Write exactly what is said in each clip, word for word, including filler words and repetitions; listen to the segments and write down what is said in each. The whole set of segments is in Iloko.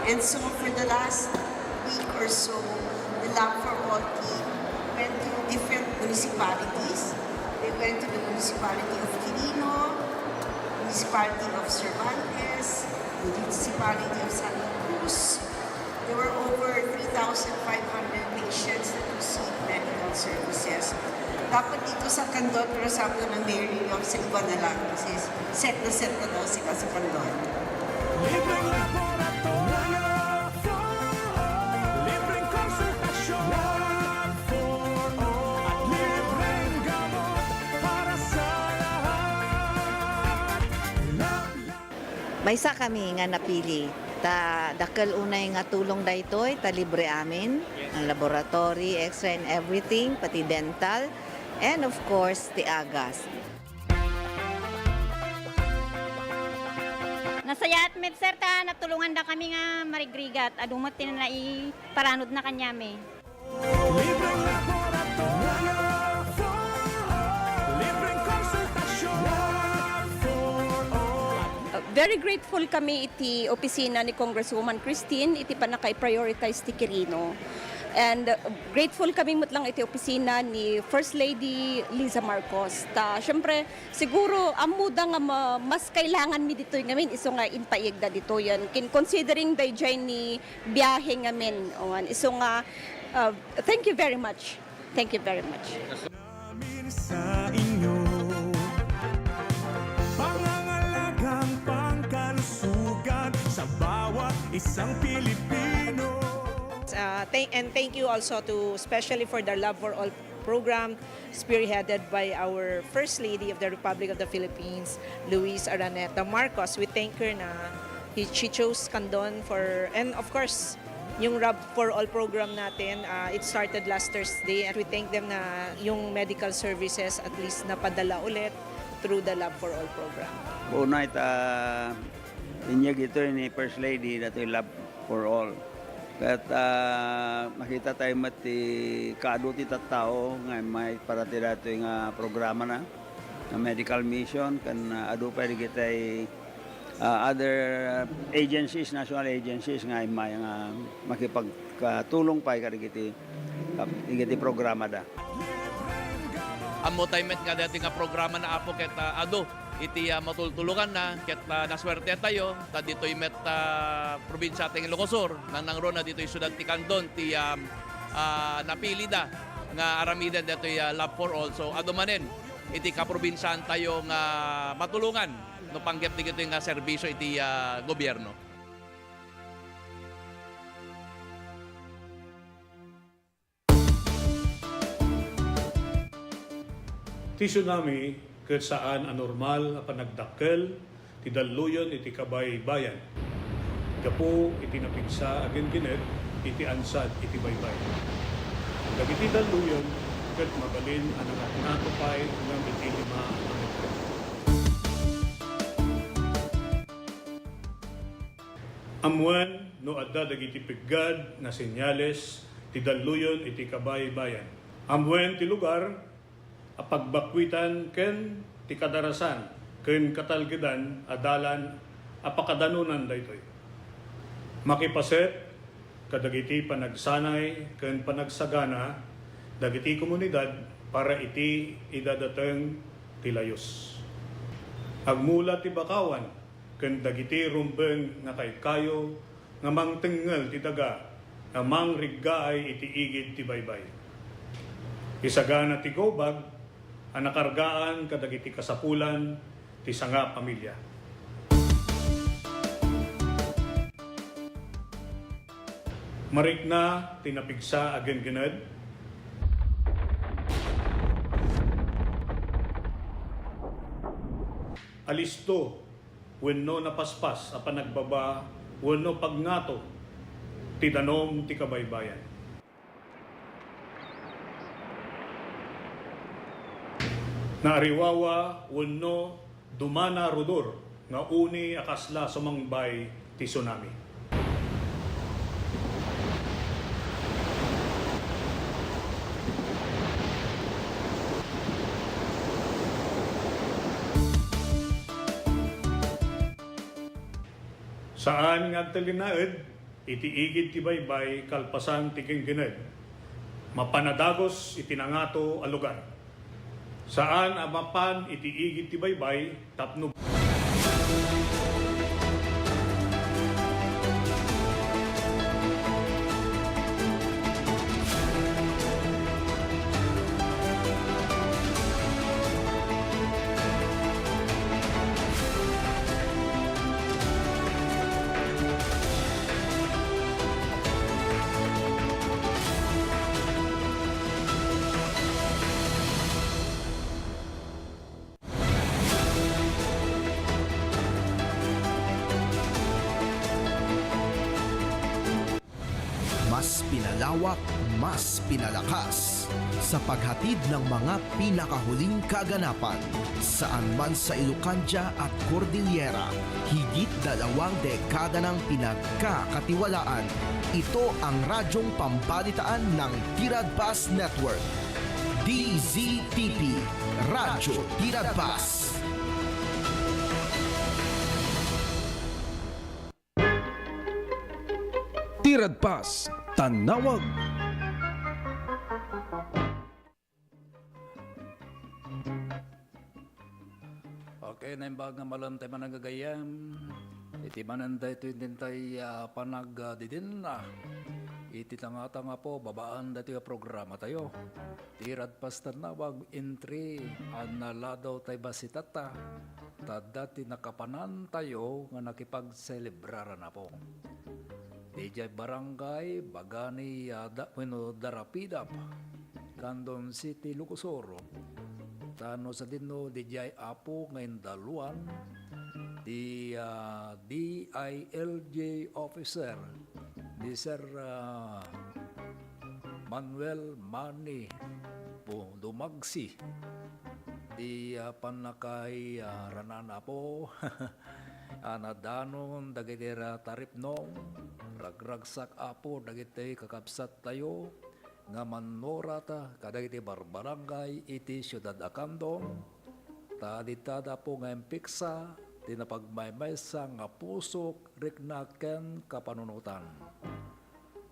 And so for the last week or so, the Lab for All team went to different municipalities. They went to the municipality of Quirino, municipality of Cervantes, municipality of Santa Cruz. There were over three thousand five hundred patients that received medical services. Dapat dito sa Candon, pero sabi ko ng mayor ninyo, sa iba na lang. Kasi set na set na daw sila sa Candon. Libreng laboratorio, libreng konsultasyon, at libreng gamot para sa lahat. Maysa kami nga napili. Ta dakkel unay nga tulong daytoy, ta libre amin. Ang laboratory, X-ray and everything, pati dental, and of course, ti agas. Nasayaat met, sir, ta natulongan da kami nga marigrigat. Adu met ti naiparanod na kaniami. Libreng laboratorio, libreng konsultasyon, for all. Uh, very grateful kami iti opisina ni Congresswoman Christine iti pannakaiprioritize ti Quirino. And, uh, grateful kami met lang iti opisina ni First Lady Liza Marcos. Ta, syempre, siguro, ammoda nga ma-, mas kailangan mi ditoy ngamin, isu nga impaigda ditoyen. Kin-, considering dayjay ni biahe ngamin, awan, isu nga, uh, thank you very much. Thank you very much. Namin sa inyo, pangangalagang pangkalusugan sa bawat isang Pilipino. Uh, thank, and thank you also to, especially for the Love for All program, spearheaded by our First Lady of the Republic of the Philippines, Luis Araneta Marcos. We thank her na he, she chose Candon for, and of course, yung Love for All program natin, uh, it started last Thursday, and we thank them na yung medical services at least napadala ulit through the Love for All program. Una ita, inyag ito ni First Lady, datoy Love for All. Ket, ah, makita tayo met ti kaadu ti tattao nga immay para ti datoy nga programana, nga medical mission, ken, ah, adu pay dagiti, ah, other agencies, national agencies nga immay nga makipagkatulong pay kadagiti, ah, dagiti programada. Ammo tayo met nga dati nga programana, Apo, ket, ah, adu iti, ah, matultuluganna, ket, ah, nasuerte tayo, ta ditoy met, ah, probinsia ti Ilocos Sur, nangnangruna ditoy siudad ti Candon, ti, ah, ah, napilida nga aramiden ditoy, ah, Love for All. So, adu manen iti kaprobinsiaan tayo nga matulongan no panggep dagitoy nga serbisio iti, ah, gobierno. Ti tsunami ket saan a normal a panagdakkel ti dalluyon iti kabaybayan gapu iti napigsa a genggenet iti ansad iti baybay. Dagiti dalluyon ket mabalin a nangatngato pay ngem iti lima a metro. Ammuen no adda dagiti peggad nga senyales ti dalluyon iti kabaybayan. Ammuen ti lugar a pagbakkuitan ken ti kadarasan ken katalgedan a dalan a pakadanonan daytoy. Makipaset kadagiti panagsanay ken panagsagana dagiti komunidad para iti idadateng ti layus. Agmula ti bakawan ken dagiti rumbeng nga kaykayo nga mangtengngel ti daga nga mangriggaay iti igid ti baybay. Isagana ti gawbag a nakargaan kadagiti kasapulan ti sanga pamilia. Marikna ti napigsa a genggened. Alisto wenno napaspas a panagbaba wenno pagngato ti danum ti kabaybayan. Naariwawa wenno dumana rudor nga uni a kasla sumangbay ti tsunami. Saan nga agtalinaed Iti igid ti baybay kalpasan ti ginggined, mapan a dagus iti nangato a lugar. Saan a mapan iti igid ti baybay tapno Mas pinalawak, mas pinalakas sa paghatid ng mga pinakahuling kaganapan. Saan man sa Ilocandia at Cordillera, higit dalawang dekada nang pinagkakatiwalaan. Ito ang radyong pambalitaan ng Tiradpas Network. D Z T P, Radyo Tiradpas. Tiradpas, Tanawag. Okay, naimbag nga malem tayo managagayam. Iti manen daytoy din tayo, ah, panag, ah, didin, ah. Iti tanga-tanga po, babaan daytoy a programa tayo. Tiradpas, Tanawag, entry, a naladaw tay bassit ta, ta adda ti nakapanan tayo nga nakipagselebraran, Apo. Didiay barangay, bagani, ah, da-, wenno Darapidap, Candon City, Ilocos Sur. Ta no sadino, didiay, Apo, nga indaluan, ti, ah, D I L G officer, ni Sir, ah, Manuel Manny Pu-, Dumagsi, ti, ah, pannakay, ah, ranan, Apo, a nadanon dagiti ra-, taripnong, ragragsak, Apo, dagiti kakabsat tayo nga mannurat kadagiti barbarangay iti siudad a Candon, ta dita, Apo, nga impiksa ti napagmaymaysa nga pusok, rikna ken kapanunotan.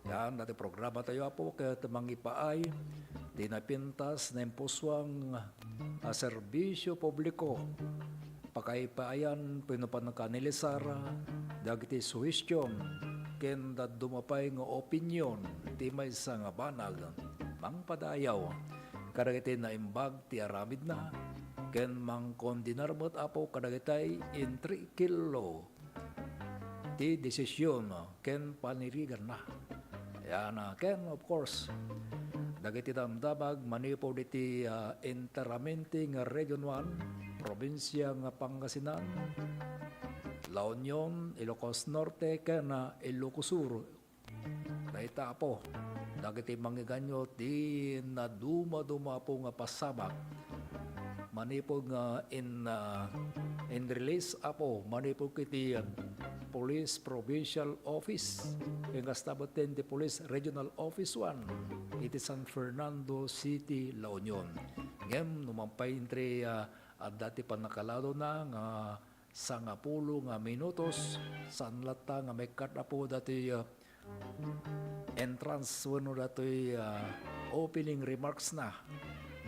Yan, dati programa tayo, Apo, ket mangipaay ti napintas, naimpusuang a serbisyo publiko, pakaipaayan wenno pannakanilisar dagiti suhestion ken dadduma pay nga opinion ti maysa nga banag. Mangpadayaw kadagiti naimbag ti aramidna, ken mangkondenar met, Apo, kadagitay intrikilo ti desisyon ken paniriganna. Yan, ah, ken, of course, dagiti damdamag manipud iti, ah, enteramente nga Region one, probinsia nga Pangasinan, La Union, Ilocos Norte, ken, ah, Ilocos Sur. Dayta, Apo, dagiti mangiganyo ti naduma-duma, Apo, nga pasamak manipud nga in, ah, in release, Apo, manipud iti, ah, Police Provincial Office, ken kasta met ti Police Regional Office one iti San Fernando City, La Union. Ngem no mangpaintri, ah, adda ti pannakaladona nga sangapulo nga minutos, saan latta nga maikkat, Apo, datoy, ah, entrance wenno datoy, ah, opening remarks na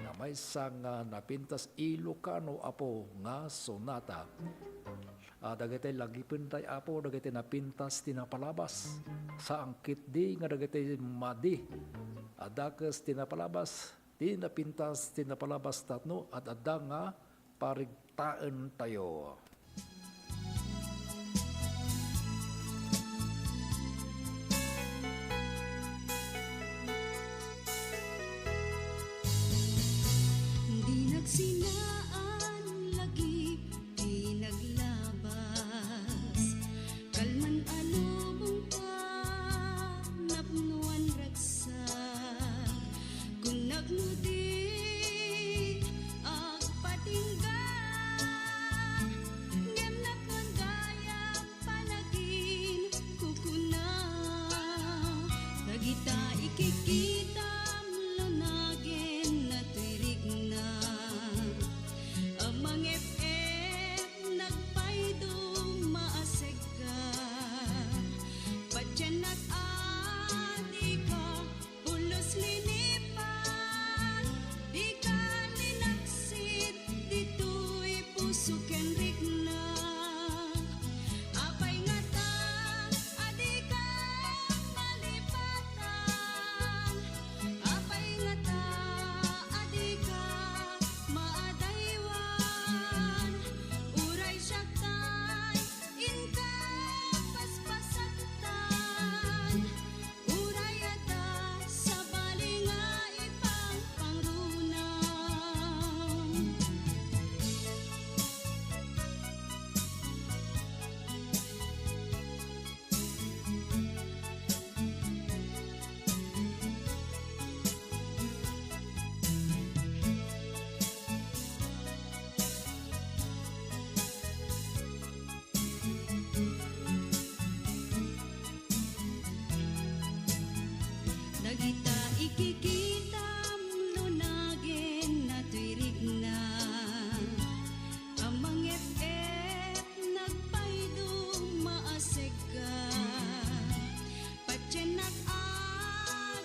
nga maysa nga napintas Ilocano, Apo, nga sonata. Ah, dagiti lagipen tay, Apo, dagiti napintas ti napalabas. Saan ketdi nga dagiti madi a dakes ti napalabas, ti napintas ti napalabas tapno ad-adda nga parigtaen tayo. Di nagsinaan lagi ti naglabas, kalman a lubong pa, napnoan ragsak, kunnak no di agpatingga. Kikitam no nagen natoy rikna, a manget-et nagpaydung maasegka. Patiennak a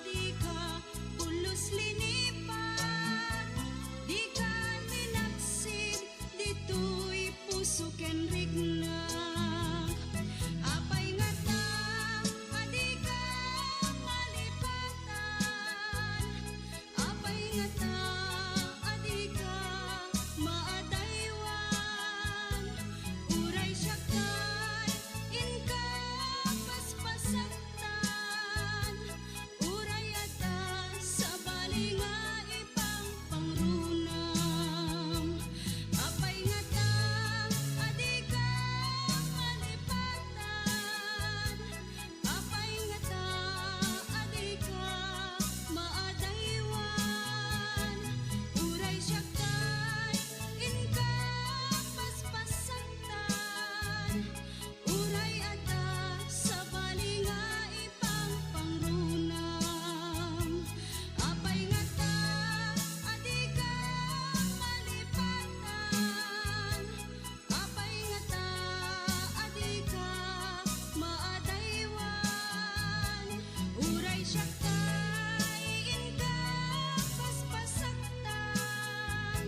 dika pulos linipat, dika linaksid ditoy puso ken rikna. Apay ngata a dika malipatan? Apay ngata a dika maadaywan? Uray siak tay inka paspasaktan, uray adda sabali nga ipangpangrunam. Apay ngata a dika malipatan? Apay ngata a dika maadaywan? Uray siak tay inka paspasaktan, uray adda sabali nga ipangpangrunam. Apay ngata a dika malipatan? Apay ngata a dika maadaywan? Uray siak tay inka paspasaktan,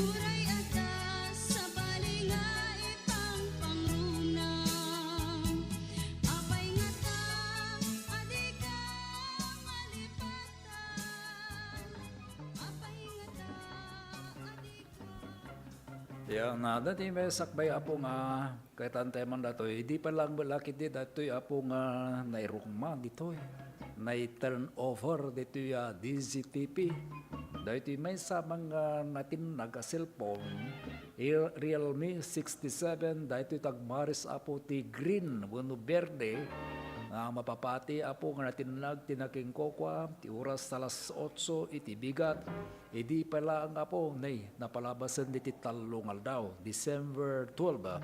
uray adda sabali nga ipangpangrunam. Apay ngata a dika malipatan? Apay ngata a dika Ya, na, dati may sakbay, Apo, nga kaitan tayo man datoy. Di pa lang bala kiti datoy, Apo, nga nairukma ditoy. Nai-turn over ditoy, ah, D Z T P. Daytoy maysa man nga natinnag a cellphone, Il-, Realme sixty-seven, daytoy tagmaris, Apo, ti green wenno berde, nga mapapati, Apo, nga natinnag ti nakingkukua, ti oras alas otso iti bigat. Idi pay laeng, Apo, nay, napalabasen diti tallo nga aldaw, December twelve, ah,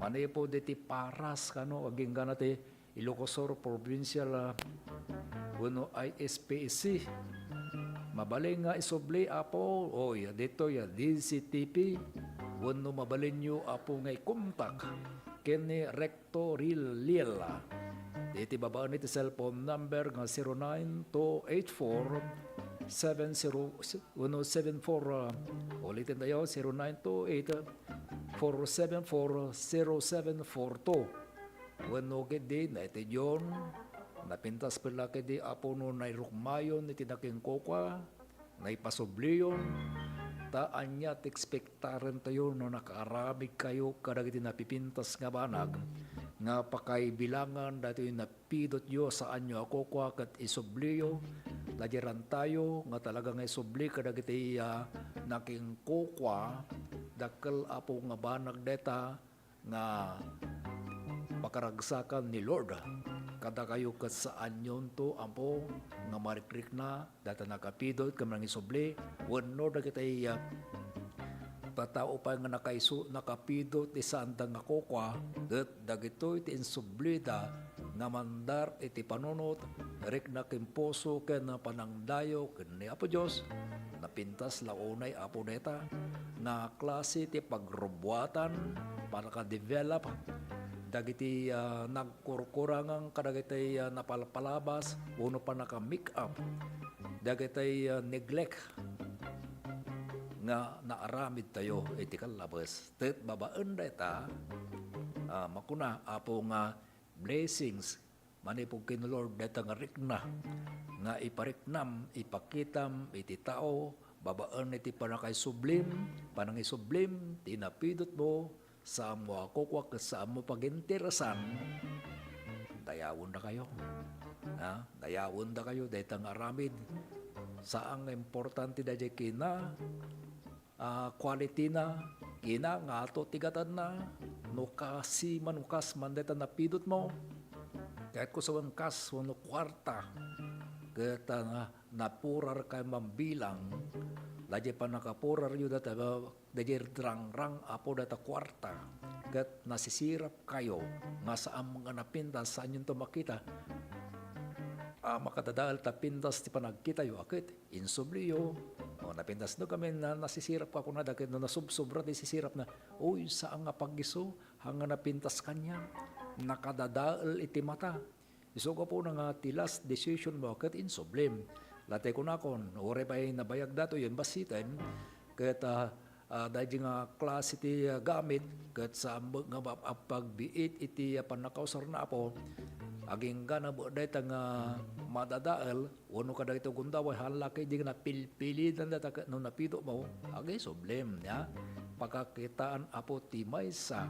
manipud iti Paras, kano, agingga na ti Ilocos Sur Provincial, ah, wenno I S P C. Mabalin nga isubli, Apo, oy, ditoy, ah, D Z T P, wenno mabalinyo, Apo, nga ikontak ken ni Recto Ril Liel. Iti babaen iti cellphone number nga zero nine two eight four seven zero, wenno seven four, ah, ulitin tayo, zero nine two eight four seven four zero seven four two. Wenno ketdi, naitedyon, napintas pay la ketdi, Apo, no nairukmayon iti nakingkukua, naipasubliyon, ta ania ti ekspektarentayo no nakaaramidkayo kadagiti napipintas nga banag nga pakaibilangan daytoy napidotyo, saanyo a kukua ket isubliyo? Ladirantayo nga talaga nga isubli kadagiti, ah, nakingkukua, dakkel, Apo, nga banag dayta, nga pakaragsakan ni Lord. Kadakayo ket saanyonto, Apo, nga marikrikna dayta nakapidot ken nangisubli, wenno dagiti, ah, tattao pay nga nakaisu-, nakapidot ti saanda nga kukua, ket dagitoy ti insublida nga mandar iti panunot, rikna ken puso ken panangdayo ken ni Apo Dios. Napintas la unay, Apo, dayta nga klase ti pagrubuatan, pannaka-develop dagiti, ah, nagkurkurangan kadagiti, ah, napalpalabas wenno pannaka-make up dagiti, ah, neglect nga naaramidtayo iti kallabes. Ket babaen dayta, ah, makuna, Apo, nga blessings manipud ken Lord dayta nga rikna nga ipariknam, ipakitam iti tao babaen iti pannakaisublim, panangisublim ti napidotmo, saanmo a kukua ket saanmo paginteresan, dayawendakayo. Ha? Dayawendakayo dayta nga aramid. Saan nga importante daydiay kina, ah, quality na, kina nga ato ti gatanna, no kasi man, no kas man dayta napidotmo. Ket kusuwen kas wenno kuarta, ket, ah, napurarkayo mambilang, daydiay pannakapuraryo dayta, daydiay rangrang, Apo, dayta kuarta, ket nasisirapkayo nga saan nga napintas, saanyonto makita. a makadadael ta pintas ti panagkitayo a ket insubliyo. O, napintas no kami na nasisirap ka kunada ket no nasubsobra ti sisirapna, uy, saan nga pagiso, haan nga napintas kaniak, nakadadael iti mata. Isu gapuna nga ti last decision mo ket insublim. Latay kunakon, uray pay nabayag datoy yen basiten, ket, ah, ah, daydi nga klase ti, ah, gamit, ket saan met nga ma-, mapagbiit iti, ah, pannakausarna, Apo. Agingga na met dayta nga madadael, wenno kadagiti gundaway, haan la ketdi nga napilpilidan dayta ket no napidotmo, agisublim, ya. Pakakitaan, Apo, ti maysa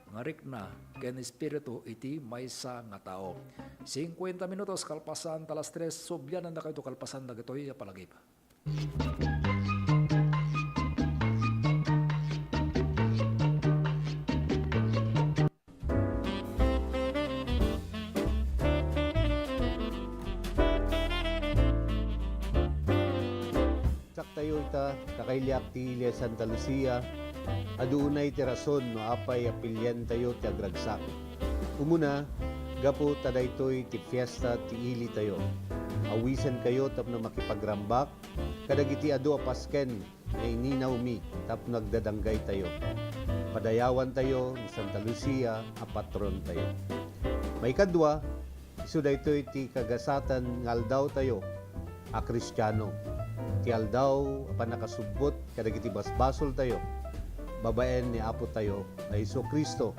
nga rikna ken espiritu iti maysa nga tao. Singkuenta minutos kalpasan ta alas tres, sublianandakayto kalpasan dagitoy a palagip. Saktayo ita, kakailiak ti ili Santa Lucia, adu unay ti rason no apay a pilientayo ti agragsak. Umuna, gapu ta daytoy ti fiesta ti ilitayo. Awisenkayo tapno makipagrambak kadagiti adu a pasken nga ininawmi tapno agdadanggaytayo. Padayawantayo ni Santa Lucia a patrontayo. Maikadua, isu daytoy ti kagasaten nga aldawtayo a Kristiano, ti aldaw a pannakasubbot kadagiti basbasoltayo babaen ni Apotayo a Jesu-Cristo.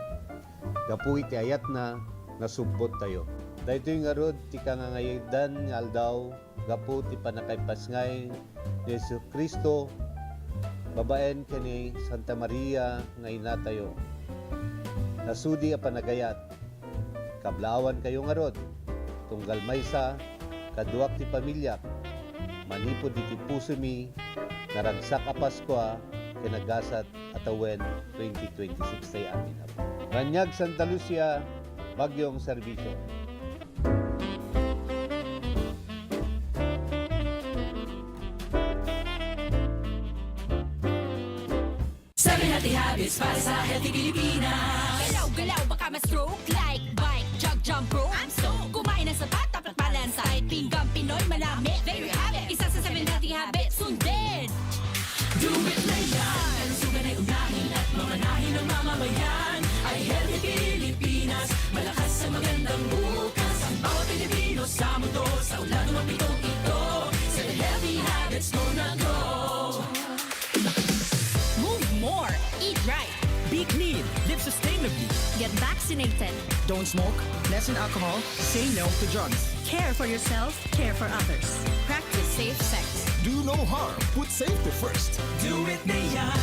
Gapu iti ayatna, nasubbottayo. Daytoy ngarud ti kangangayadan nga aldaw gapu ti pannakaipasngay ni Jesu-Cristo babaen ken ni Santa Maria nga inatayo. Nasudi a panagayat, kablaawankayo ngarud, tunggal maysa, kaduak ti pamiliak, manipud iti pusomi, naragsak a Paskua ken nagasat a tawen twenty twenty-six tayo amin. Raniag Santa Lucia, Baguio ang serbisyo. Seven healthy habits para sa healthy Pilipinas. Galaw-galaw, baka ma-stroke. Like, bike, jog, jump rope. I'm so. Kumain ng sapat, dapat balansay. Pinggang Pinoy, manamit. There you have it. Isa sa seven healthy habits. Sundin. Do it na yan. Kalusugan ay unahin at mamanahin ng mamamayan. Ay healthy Pilipinas, malakas sa magandang bukas. Ang bawat Pilipino sa mundo, sa ulado ng pitong ito. Seven healthy habits, go na go. Move more. Eat right. Be clean. Live sustainably. Get vaccinated. Don't smoke. Lessen alcohol. Say no to drugs. Care for yourself. Care for others. Practice safe sex. Do no harm. Put safety first. Do it na yan.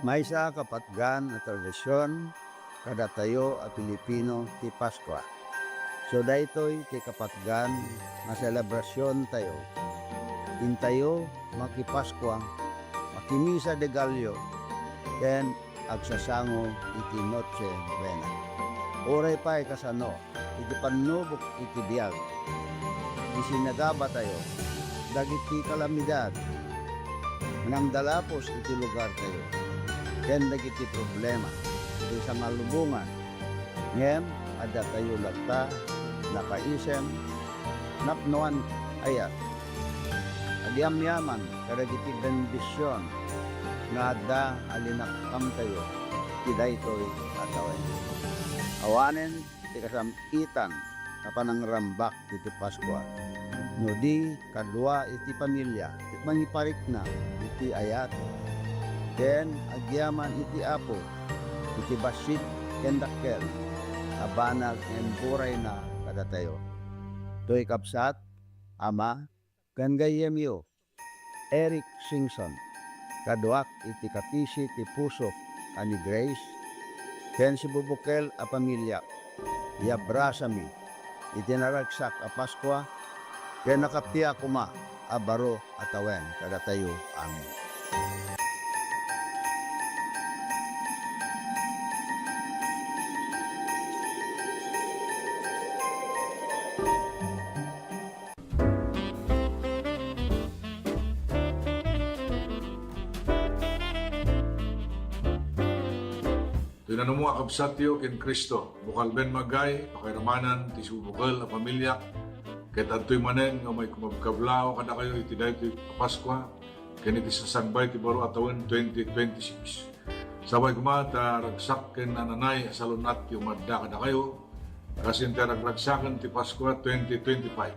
Maysa a kapatgan a tradision kadatayo a Pilipino ti Paskua. So, daytoy ti kapatgan nga selebrasiontayo. Intayo makipaskua, makimisa de Gallo, ken agsasango iti Noche Buena. Uray pay kasano, iti pannubok iti biag, isinagabatayo dagiti kalamidad nga nangdalapos iti lugartayo ken dagiti problema iti sangalubongan. Ngem addatayo latta nakaisem, napnoan, ayat. Agyamyaman kadagiti bendision nga adda a linakkamtayo iti daytoy a tawen. Awanen ti kasam-itan a panangrambak iti Paskua, no di kadua iti pamilya ti mangiparikna iti ayat, ken agyaman iti Apo iti bassit ken dakkel a banag nga imburayna kadatayo. Toy kabsat, ama, ken gayyemyo, Eric Singson, kaduak iti kapisi ti pusok a ni Grace, ken sibubukel a pamiliak. Iyabrasami iti naragsak a Paskua, ken nakappia koma a baro a tawen kadatayo amin. Ti nanummo a kabsatyo ken Cristo, bukel ben maggay, pakairamanan ti sibubukel a pamiliak, ket adtoy manen nga umay kumabkablaw kadakayo iti daytoy a Paskua ken iti sasagbay ti baro a tawen twenty twenty-six. Sapay koma ta ragsak ken nananay a salun-at ti umadda kadakayo, kas iti ragragsaken ti Paskua twenty twenty-five.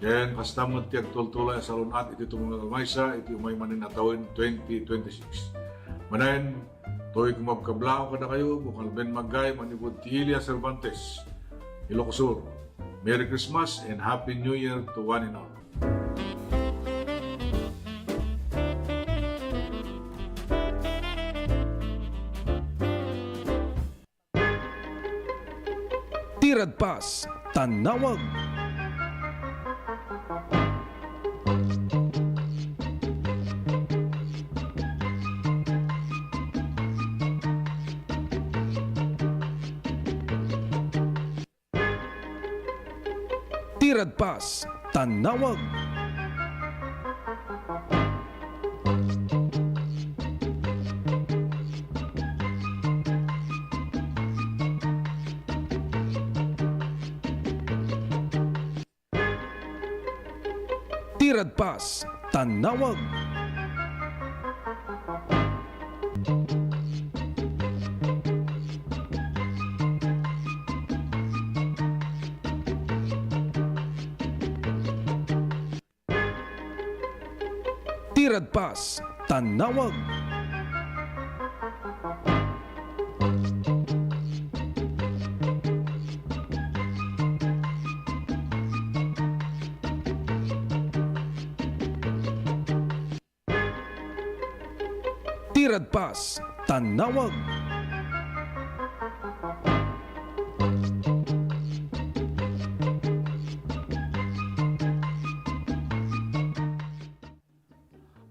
Ken kasta met ti agtultulay a salun-at iti tumungag a maysa iti umay manen a tawen twenty twenty-six. Manen, toy kumabkablaw kadakayo, bukel ben maggay manipud ti Ilia Cervantes, Ilocos Sur. Merry Christmas and Happy New Year to one and all. Ti Radpas Tannawag. Ti Radpas Tannawag. Ti Radpas Tannawag. Ti Radpas Tannawag. Ti Radpas Tannawag.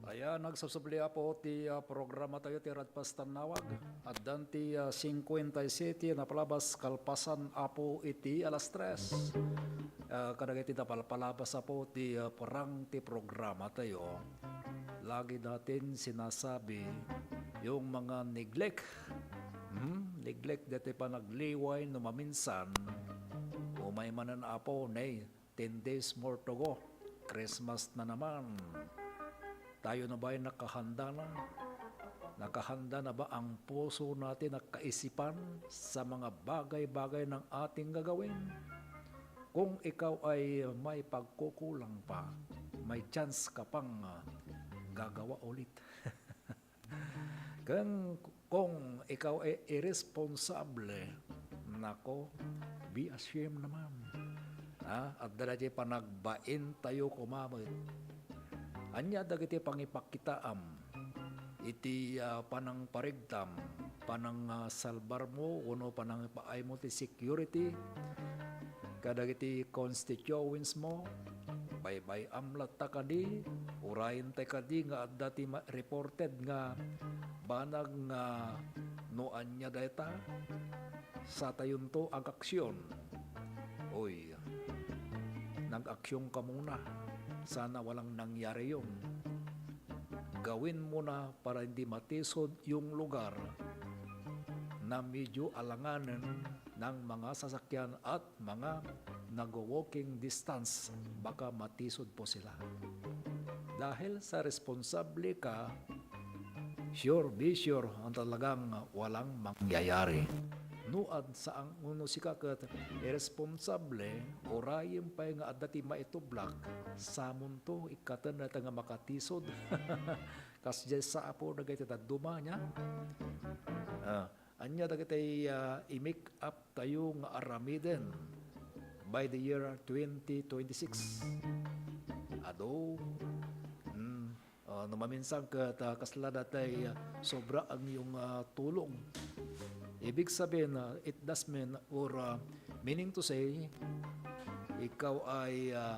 Ayan, nagsubsubli, Apo, ti, ah, programa tayo, ti Radpas Tannawag. Addan ti, ah, cincuenta y siete na palabas kalpasan, Apo, iti alas tres. Ah, kadagiti napalpalabas, Apo, ti, ah, parang ti programa tayo. Lagi natin sinasabi yung mga neglect. Hmm? Neglect dati panagliway no maminsan. Umay manen, Apo, nay, ten days more to go. Christmas na naman. Tayo na ba'y nakahanda na? Nakahanda na ba ang puso natin at kaisipan sa mga bagay-bagay ng ating gagawin? Kung ikaw ay may pagkukulang pa, may chance ka pang, ah, gagawa ulit. Ken kung ikaw ay irresponsable, nako, be ashamed naman. Ha? Adda daytoy panagbain tayo koma met. Ania dagiti pangipakitaam iti, ah, panangparigtam, panang, ah, salbar mo, wenno panangpaaymo ti security kadagiti constituents mo? Baybay-am latta kadi, urayen tay kadi nga adda ti ma-, reported nga banag nga no ania dayta, satayonto agaksyon. Oy, nag-aksyon ka muna. Sana walang nangyari yun. Gawin mo na para hindi matisod yung lugar na medyo alanganin ng mga sasakyan at mga nagwo-walking distance, baka matisod po sila. Dahil sa responsable ka, sure, be sure ang talagang walang mangyayari. No, at saang, no sika ket irresponsable, urayen pay nga adda ti maitublak, samonto, ikkaten dayta nga makatisod. Kasdiay sa Apo dagiti dadduma niya. Ah, ania dagiti, ah, i-make up tayo nga aramiden by the year twenty twenty-six? Adu, mm, ah, no maminsan ket, ah, kasla datay, ah, sobra ang iyong, ah, tulong. Ibig sabihin, ah, it does mean or, ah, meaning to say, ikaw ay, ah,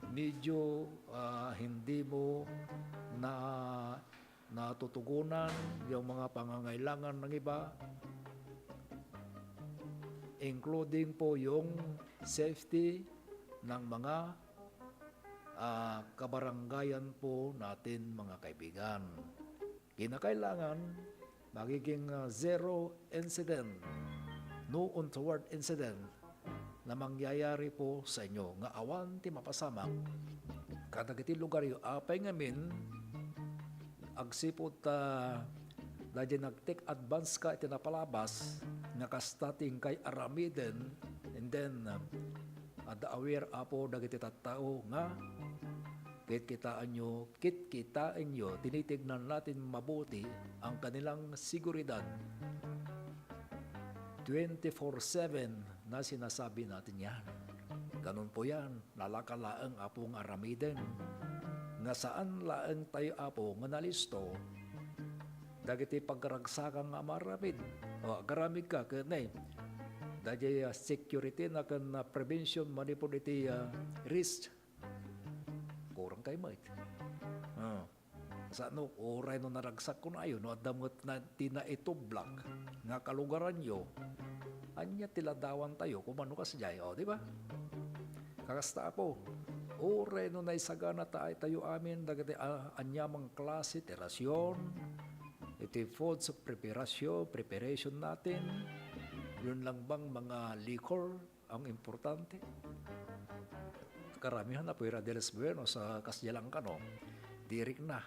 medyo, ah, hindi mo na natutugunan yung mga pangangailangan ng iba, including po yung safety ng mga, ah, kabaranggayan po natin, mga kaibigan. Kinakailangan, Magiging, ah, zero incident, no untoward incident na mangyayari po sa inyo, nga awan ti mapasamak kadagiti lugaryo. Apay ngamin, agsipud ta daydi nag-take advance ka iti napalabas, nga kasta ti inkay aramiden, and then, ah, adda aware, Apo, dagiti tattao nga kitkitaenyo, kitkitaenyo, tinitignan natin mabuti ang kanilang seguridad. Twenty-four seven na sinasabi natin yan. Ganun po yan, nalaka laeng, Apo, nga aramiden. Nga saan laeng tayo, Apo, nga nalisto dagiti pagragsakan nga maaramid. O, agaramid ka, ket nay, daydiay, ah, security na ken, ah, prevention manipud iti, ah, risk. Kurang kay met. Ah. Sano, uray no naragsak kunayo, no adda met na, ti naitublak nga kalugaranyo, ania ti ladawan tayo, kumano kasdiay, o, di ba? Kakasta, Apo, uray no naisagana ta ay tayo amin, dagiti, ah, aniamang klase ti rasion, iti foods preparation, preparation natin, yun lang bang mga liquor, ang importante. Karamihan na pwera de los buenos a kasdiay lang kano. Di rikna.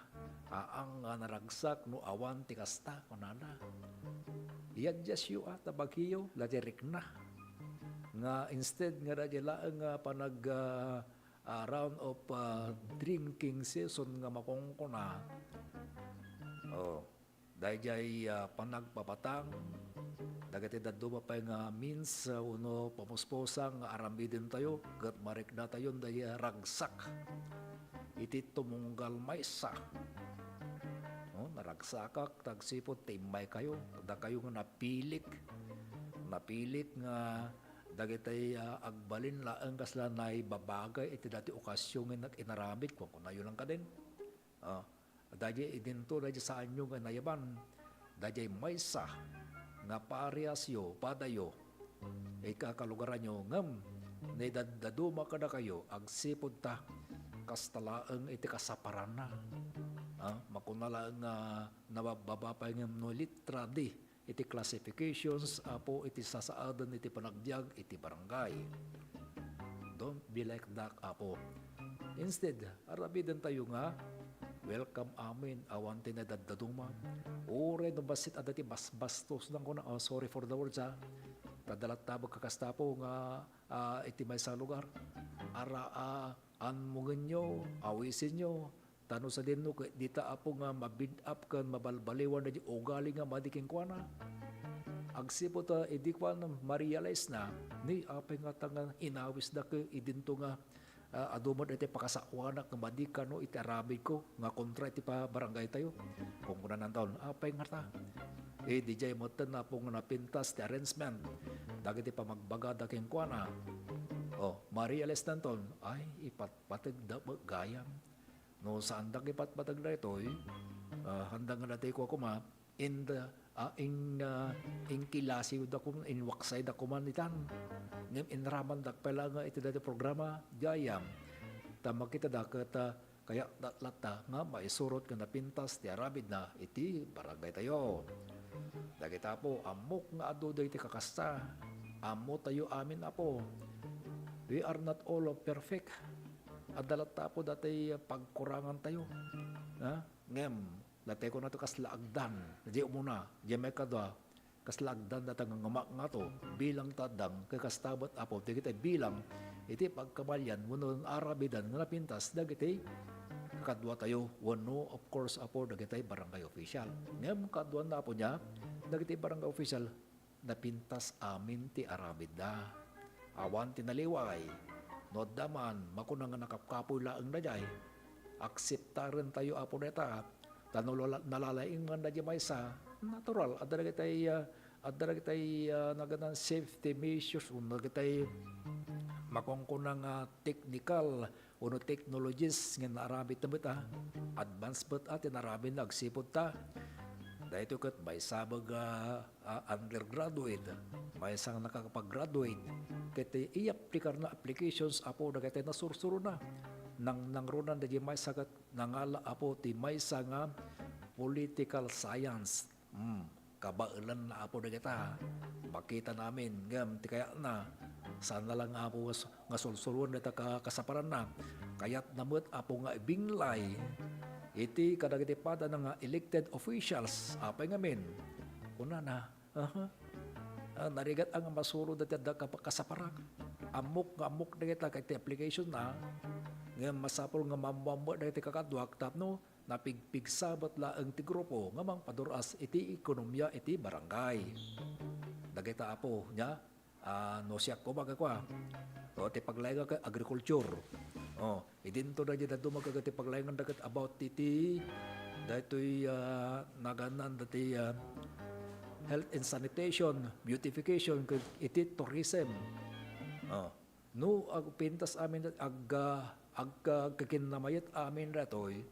Aang nga naragsak no awan ti kasta, kunana. Iadjusyo a ta bagiyo, la di rikna. Nga instead nga daydiay laeng nga panag, ah, ah, round of, ah, drinking season nga makungkuna. Oh. Daydiay, ah, panagpabatang dagiti dadduma pay nga means, ah, wenno pamuspusa nga aramidentayo ket mariknatayon daydiay ragsak iti tumunggal maysa. No, naragsakak ta agsipud ti immaykayo, dakayo nga napilik, napilik nga dagiti, ah, agbalin laeng kasla naibabagay iti dati okasyon nga inaramid, kunkunayo lang kadin. Ah, daydiay idinto, daydiay saanyo nga nayaban, daydiay maysa nga pariasyo, padayo, ikakalugaranyo, ngem naidaddaduma kadakayo agsipud ta kasta laeng iti kasaparanna. Ah, makuna laeng nga nababbaba pay ngem no litra D iti classifications, Apo, iti sasaaden iti panagbiag iti barangay. Don't be like that, Apo. Instead, aramidentayo nga, "Welcome amin, awan ti naidaddaduma." Uray no bassit adda ti basbastos, nang kuna, oh, sorry for the words, ha. Ta adda latta kakasta, Apo, nga, ah, iti maysa a lugar. Ara, ah, anmongenyo, awisenyo, Ta no sadino ket dita, Apo, nga ma-build up ken mabalbaliwan daydi ugali nga madi kenkuana. Agsipud ta idi kuan, ma-realize na, ni apay ngata nga inawisda ket idinto nga, ah, adu met daytoy pakasaoana nga madi kano iti aramidko nga kontra iti pa-, barangaytayo. Kunkunananton, apay ngata? Idi diay metten, Apo, nga napintas ti arrangement dagiti pamagbagada kenkuana. O, ma-realize nanton, ay, ipatpategda met gayam. No saanda nga ipatpateg daytoy, ah, haanda nga daytoy kua koma, in the, ah, in, ah, inkilasiwda koma, inwaksayda koma itan. Ngem inaramandak pay laeng nga iti daytoy programa, gayam. Ta makitada ket, ah, kayatda latta nga maisurot nga napintas ti aramidna iti barangaytayo. Dagita, Apo, ammok nga adu dagiti kakasta. Ammotayo amin, Apo. We are not all perfect. Adda latta, Apo, daytoy pagkurangantayo. Ha? Ngem, natay ko nato kasla agdan. Di umuna, di may kadua, kasla agdan data nga ngamak ngato, bilang ta addang, kakasta met, Apo, dagiti bilang, iti pagkamalian, wenno aramidan nga napintas, dagiti kaduatayo, wenno, of course, Apo, dagiti barangay official. Ngem, kaduana, Apo, nia, dagiti barangay official, napintas amin ti aramidda. Awan ti naliway. No adda man, makuna nga nakapkapoy laeng daydiay. Akseptarentayo, Apo, dayta. Ta no lala-, nalalaing man daydiay maysa, natural, adda dagitay, ah, adda dagitay, ah, naganan safety measures, wenno dagitay makunkuna nga technical wenno technologies nga naaramid ta met, ah. Advance met, ah, ti naaramid na agsipud ta. Daytoy ket maysa met nga, ah, undergraduate, maysa nga nakakapag-graduate. Ket ti iyaplikarna applications, Apo, dagitay nasursurona. Nang-, nangrunan dagiti maysa ket nangala, Apo, ti maysa nga political science. Hmm, kabaelan na Apo dagita. Makita namin, ngem ti kayatna, saan na lang Apo nga s-, nga sulsuroen dagita ka-, kasaparanna. Kayatna met Apo nga ibinglay iti kadagiti padana nga elected officials. Apay ngamin? Kunana, aha. Ah, narigat a nga masuro dagiti adda ka-, kasaparak. Ammok nga ammok dagita ket ti application na, ngem masapul nga maammoammo dagiti kakaduak tapno napigpigsa met laeng ti grupo nga mangpadur-as iti ekonomia iti barangay. Dagita Apo, nia, ah, no siak koma, kakua. O, ti paglaengak, agriculture. O, idinto dagiti dadduma ket ti paglaengan dagiti about iti daytoy, ah, nagannan dati, ah, health and sanitation, beautification, ket iti tourism. O, no agpintas amin, ag-, ag-, agkakinnamayat amin daytoy,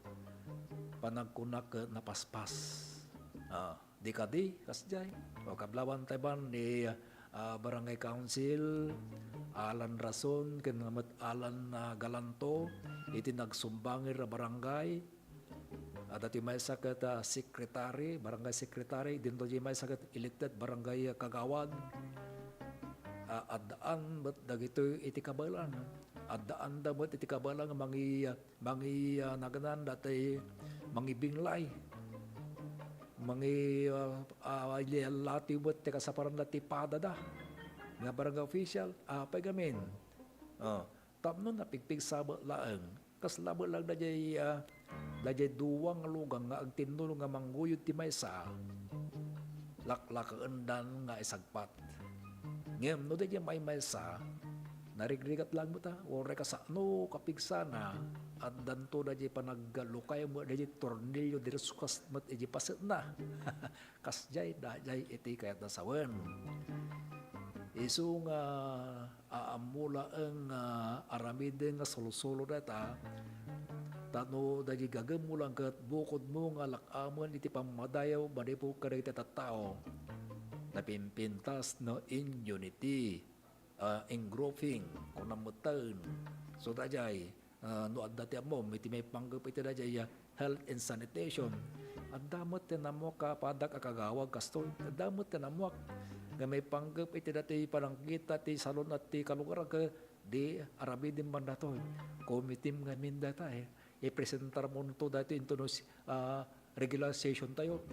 panagkunak ket napaspas. Ah, di kadi, kasdiay. O, kablawan tayo ban ni, ah, Barangay Council, Alan Rason, ken met Alan, ah, Galanto, iti nagsumbangir a barangay. Adda ti maysa ket, ah, secretary, barangay secretary, dinto di maysa ket elected barangay kagawad. Ah, addaan met dagitoy iti kabaelan. Addaanda met iti kabaelan nga mangi-, mangi-, ah, naganan dati mangibinglay. Mangi-, ah, ah, ilallatiw met ti kasaparan dati padada nga barangay official. Apay ngamin? Oh, tapno napigpigsa met laeng. Kasla met lang daydiay, ah, daydiay dua nga lugan nga agtinnulong nga mangguyod ti maysa, laklakaendan nga isagpat. Ngem no daydiay maymaysa, narigrigat lang met, ah, uray kasano kapigsana, addanto daydiay panaglukay met daydiay tornilyo, diruskas met idiay pasetna. Kasdiay daydiay iti kayatna sawen. Isu nga aammo laeng nga aramiden nga sulsulo dayta, ta no daydiay gagemmo lang ket bukodmo nga lak-amen iti pammadayaw manipud kadagiti tattao, napimpintas no in unity, ah, in grouping, kunam metten. So, daydiay, ah, no adda ti ammom iti maipanggep iti daydiay, ah, health and sanitation, adda met ti naammuak a padak a kagawad kastoy. Adda met ti naammuak nga maipanggep iti daytoy panangkita ti salun-at ti kalugaran ket di aramiden man daytoy. Committee ngamin dayta, eh. Ipresentarmonto daytoy into no si-, ah, regular session tayo.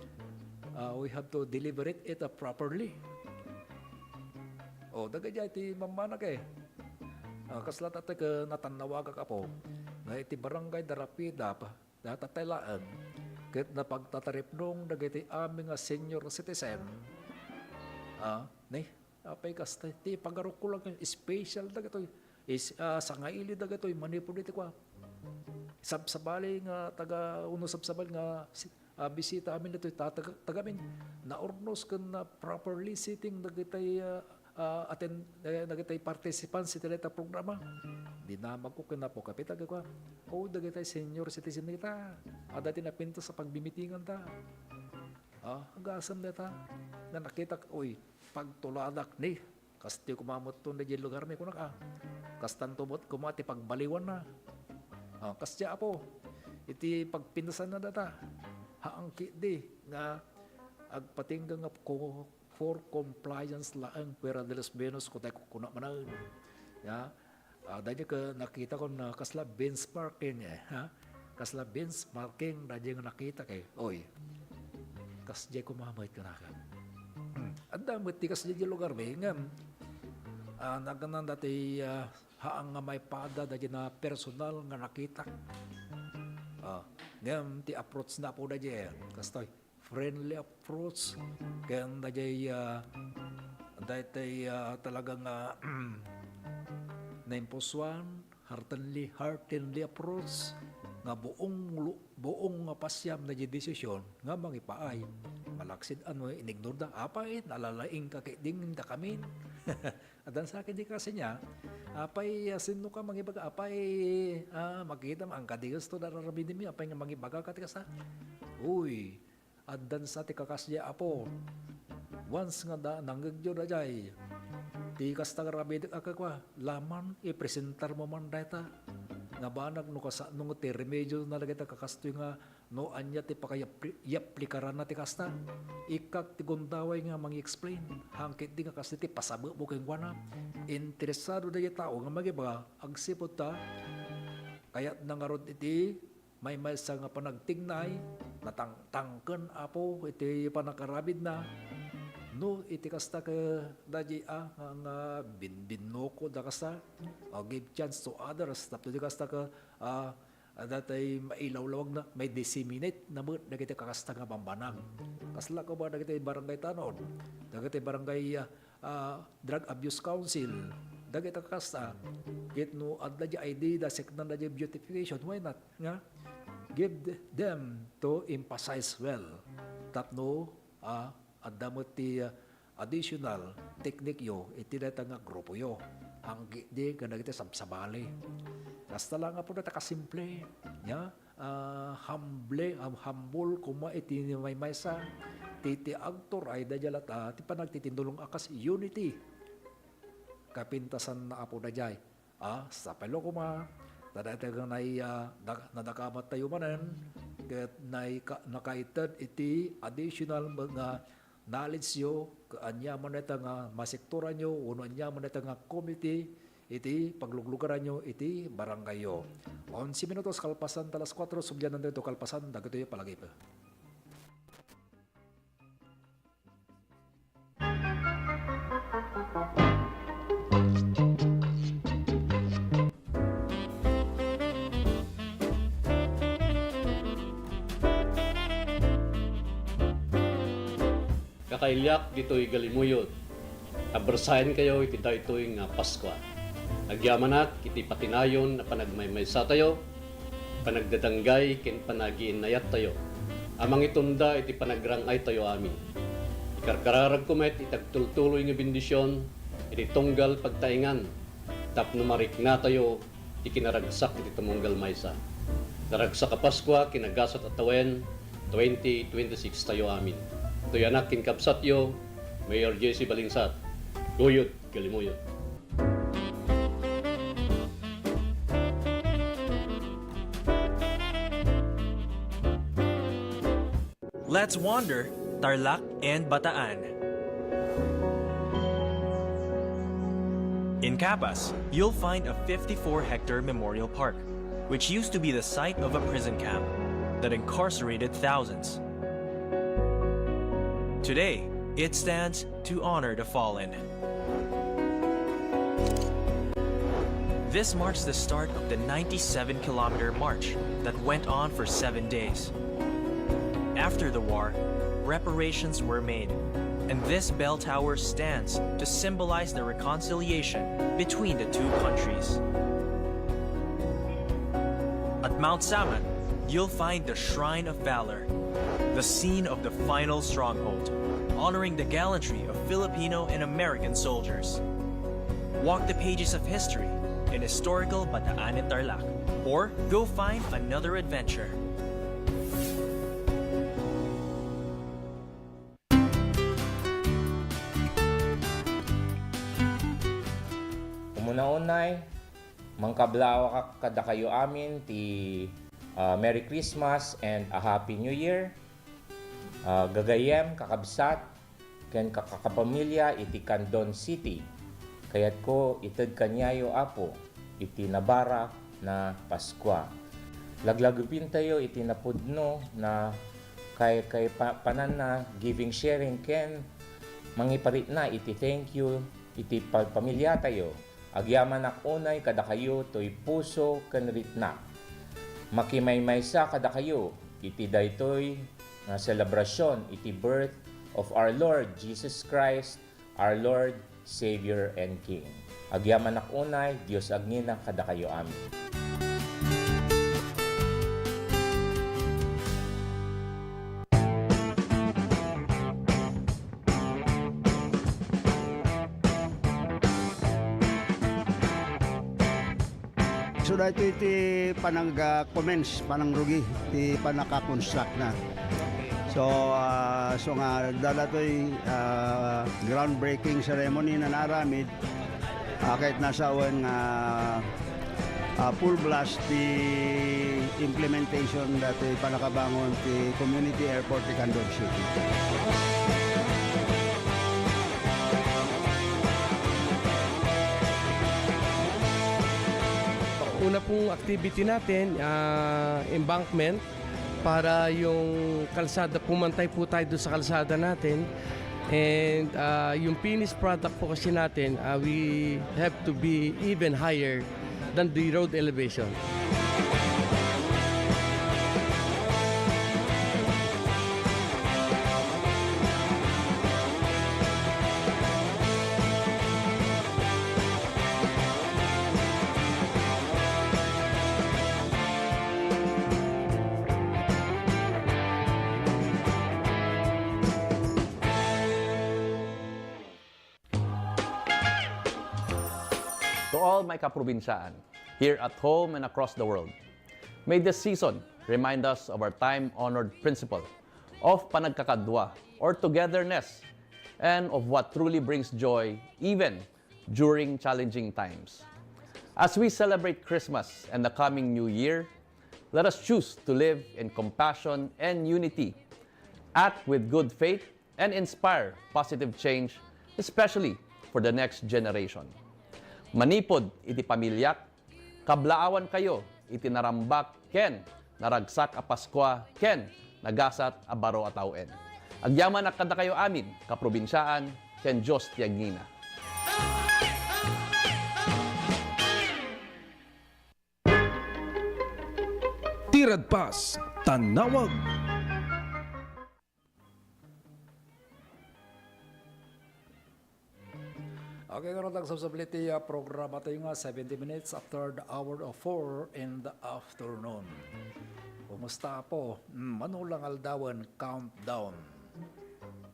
Ah, we have to deliberate it, ah, properly. O, dagiti ti mammanak, eh. Ah, kasla tatta ket natannawagak, Apo, nga iti barangay Darapidap, dayta tay laeng, ket napagtataripnong dagiti amin nga senior citizen. Ah, ni, apay kasta, ti pagarukko lang, special dagitoy. Is, ah, sangaili dagitoy, manipud iti kua. Sabsabali nga taga, uno sabsabali nga si-, ah, bisita amin ditoy, ta-, taga, tagamin. Naurnos ken na properly seating dagitay, ah, ah, aten-, eh, dagitay participants iti dayta programa. Dinamagko ken Apo Kapitag, kua. O, dagitay senior citizen dagita. Adda ti napintas a pagbimitingan ta. Ah, agasem dayta. Nga nakitak, uy, pagtuladak ni. Kastoy koma met ton daydiay lugar mi, kunak, ah. Kastanto met koma ti pagbaliwanna. Ah, kasdiay, Apo, iti pagpintasanna dayta. Haan ketdi nga agpatingga nga ko-, for compliance laeng, fuera de los buenos, kutay kukkuna manen. Ya, ah, daydiay ket nakitakon, ah, kasla benchmarking, eh, ha? Kasla benchmarking, daydiay nga nakitak, eh. Oy, kasdiay koma met, kunak. Hmm. Adda met ti kasdiay diay lugar mi, ngem, ah, nagnan dati, ah, haan nga maipada daydiay a personal nga nakitak. Ah, ngem ti approach na, Apo, daydiay, kastoy, friendly approach ken daydiay, ah, daytoy, ah, talaga nga naimpusuan, heartenly, heartenly approach nga buong lu-, buong nga pasiam daydiay desisyon nga mangipaay. Malaksid a no inignorda, apay, nalalaingka ketdi ngem dakamin. Addan sa ketdi kasdiay, apay, ah, sinno ka mangibaga, apay, ah, makitam, angkadi kastoy ti ar-aramidenmi, apay nga mangibagaka ti kasta? Uy, addan sa ti kakasdiay, Apo. Once nga da-, nangngegyo daydiay, ti kasta nga aramidek a kakua, laman, ipresentarmo man dayta. nga banag no kasano ti remedio na dagiti kakastoy nga no ania ti pakayapli-, yaplikaranna ti kasta. Ikkak ti gundaway nga mangi-explain. Hangkit di nga kasta ti pasabebo kenkuana. Interesado dagiti tao nga magiba, agsipud ta, kayatna ngarud iti maymaysa nga panagtignay, natangtangken, Apo, iti pannakaramidna. No, iti kasta ke, daydi, a, nga, nga binbinnoko da kasta, o give chance to others, tapno di kasta ke, a, a, datay mailawlawagna, may disseminate na met dagiti kakasta nga bambanag. Kasla ko ba dagiti barangay tanod, dagiti barangay, a, ah, Drug Abuse Council, dagiti kakasta, ket no adda di I D, da seknan da di beautification, why not? Nga, give th-, them to emphasize well. Tapno, ah, adda met ti, ah, additional technique yo, iti dayta nga grupo yo. Ang di, kadagiti sabsabali. Kasta lang nga po na takasimple. Nya, ah, humble, ah, humble koma iti maymaysa. Ti, ti agturay da diay lata, ti panagtitindulong a kas unity. Kapintasan na apo da diay. Ah, sapay lo koma, ta dayta nga nay, ah, da-, nadakamat tayo manen, ket nay ka-, nakaited iti additional nga knowledge yo, ka-, ania man ita nga masektoran yo, wenno ania man ita nga committee, iti pagluglugaran yo iti barangay yo. Onse minutos kalpasan ta alas kuatro, sublian daytoy kalpasan, dagitoy palagip. Kakailiak ditoy Galimuyod, abersaenkayo iti daytoy nga Paskua. Agyamanak iti patinayon a panagmaymaysatayo, panagdadanggay ken panagiinnayattayo a mangitunda iti panagrang-aytayo amin. Ikarkararagko met iti agtultuloy nga bendision iti tunggal pagtaengan tapno mariknatayo ti kinaragsak iti tumunggal maysa. Naragsak a Paskua ken agasat a tawen, twenty twenty-six tayo amin. Toy anak ken kabsatyo, Mayor J C Balingsat, Guyod, Galimuyod. Let's wander Tarlac and Bataan. In Capas, you'll find a fifty-four hectare memorial park, which used to be the site of a prison camp that incarcerated thousands. Today, it stands to honor the fallen. This marks the start of the ninety-seven kilometer march that went on for seven days. After the war, reparations were made, and this bell tower stands to symbolize the reconciliation between the two countries. At Mount Samat, you'll find the Shrine of Valor, the scene of the final stronghold, honoring the gallantry of Filipino and American soldiers. Walk the pages of history in historical Bataan and Tarlac, or go find another adventure. Umuna-unay, mangkablaaw kadakayo amin ti, ah, Merry Christmas and a Happy New Year. Ah, gagayyem, kakabsat, ken kakapamilya iti Candon City. Kayatko ited kaniayo, Apo, iti nabarak na Paskua. Laglagipentayo iti napudno na kay, kay pa-, pananna, giving, sharing, ken mangiparikna iti thank you iti pa-, pamilyatayo. Agyamanak unay kadakayo toy puso ken rikna. Makimaymaysa kadakayo iti daytoy nga selebrasyon iti birth of our Lord Jesus Christ, our Lord, Savior, and King. Agyamanak unay, Dios agnina kadakayo amin. So, daytoy ti panag-, ah, commence, panangrugi ti pannaka-construct na. So, ah, so nga, daytoy, ah, groundbreaking ceremony nga naaramid, ah, ket nasawen nga Ah, full blast ti implementation dati panakabangon ti community airport ti Candon City. Una pong activity natin, ah, embankment para yung kalsada, pumantay po tayo doon sa kalsada natin. And, ah, yung finished product po kasi natin, ah, we have to be even higher than the road elevation. To all my kaprobinsaan, here at home and across the world, may this season remind us of our time-honored principle of panagkakadua or togetherness and of what truly brings joy even during challenging times. As we celebrate Christmas and the coming New Year, let us choose to live in compassion and unity, act with good faith, and inspire positive change, especially for the next generation. Manipud iti pamiliak, kablaawankayo iti narambak ken naragsak a Paskua ken nagasat a baro a tawen. Agyamanak kadakayo amin, kaprobinsaan, ken Dios ti agngina. Ti Radpas, Tanawag. Okay, ngarud, agsubsubli ti, ah, programa tayo nga seventy minutes after the hour of four in the afternoon. Kumusta, Apo? Hmm, mano lang aldawen, countdown.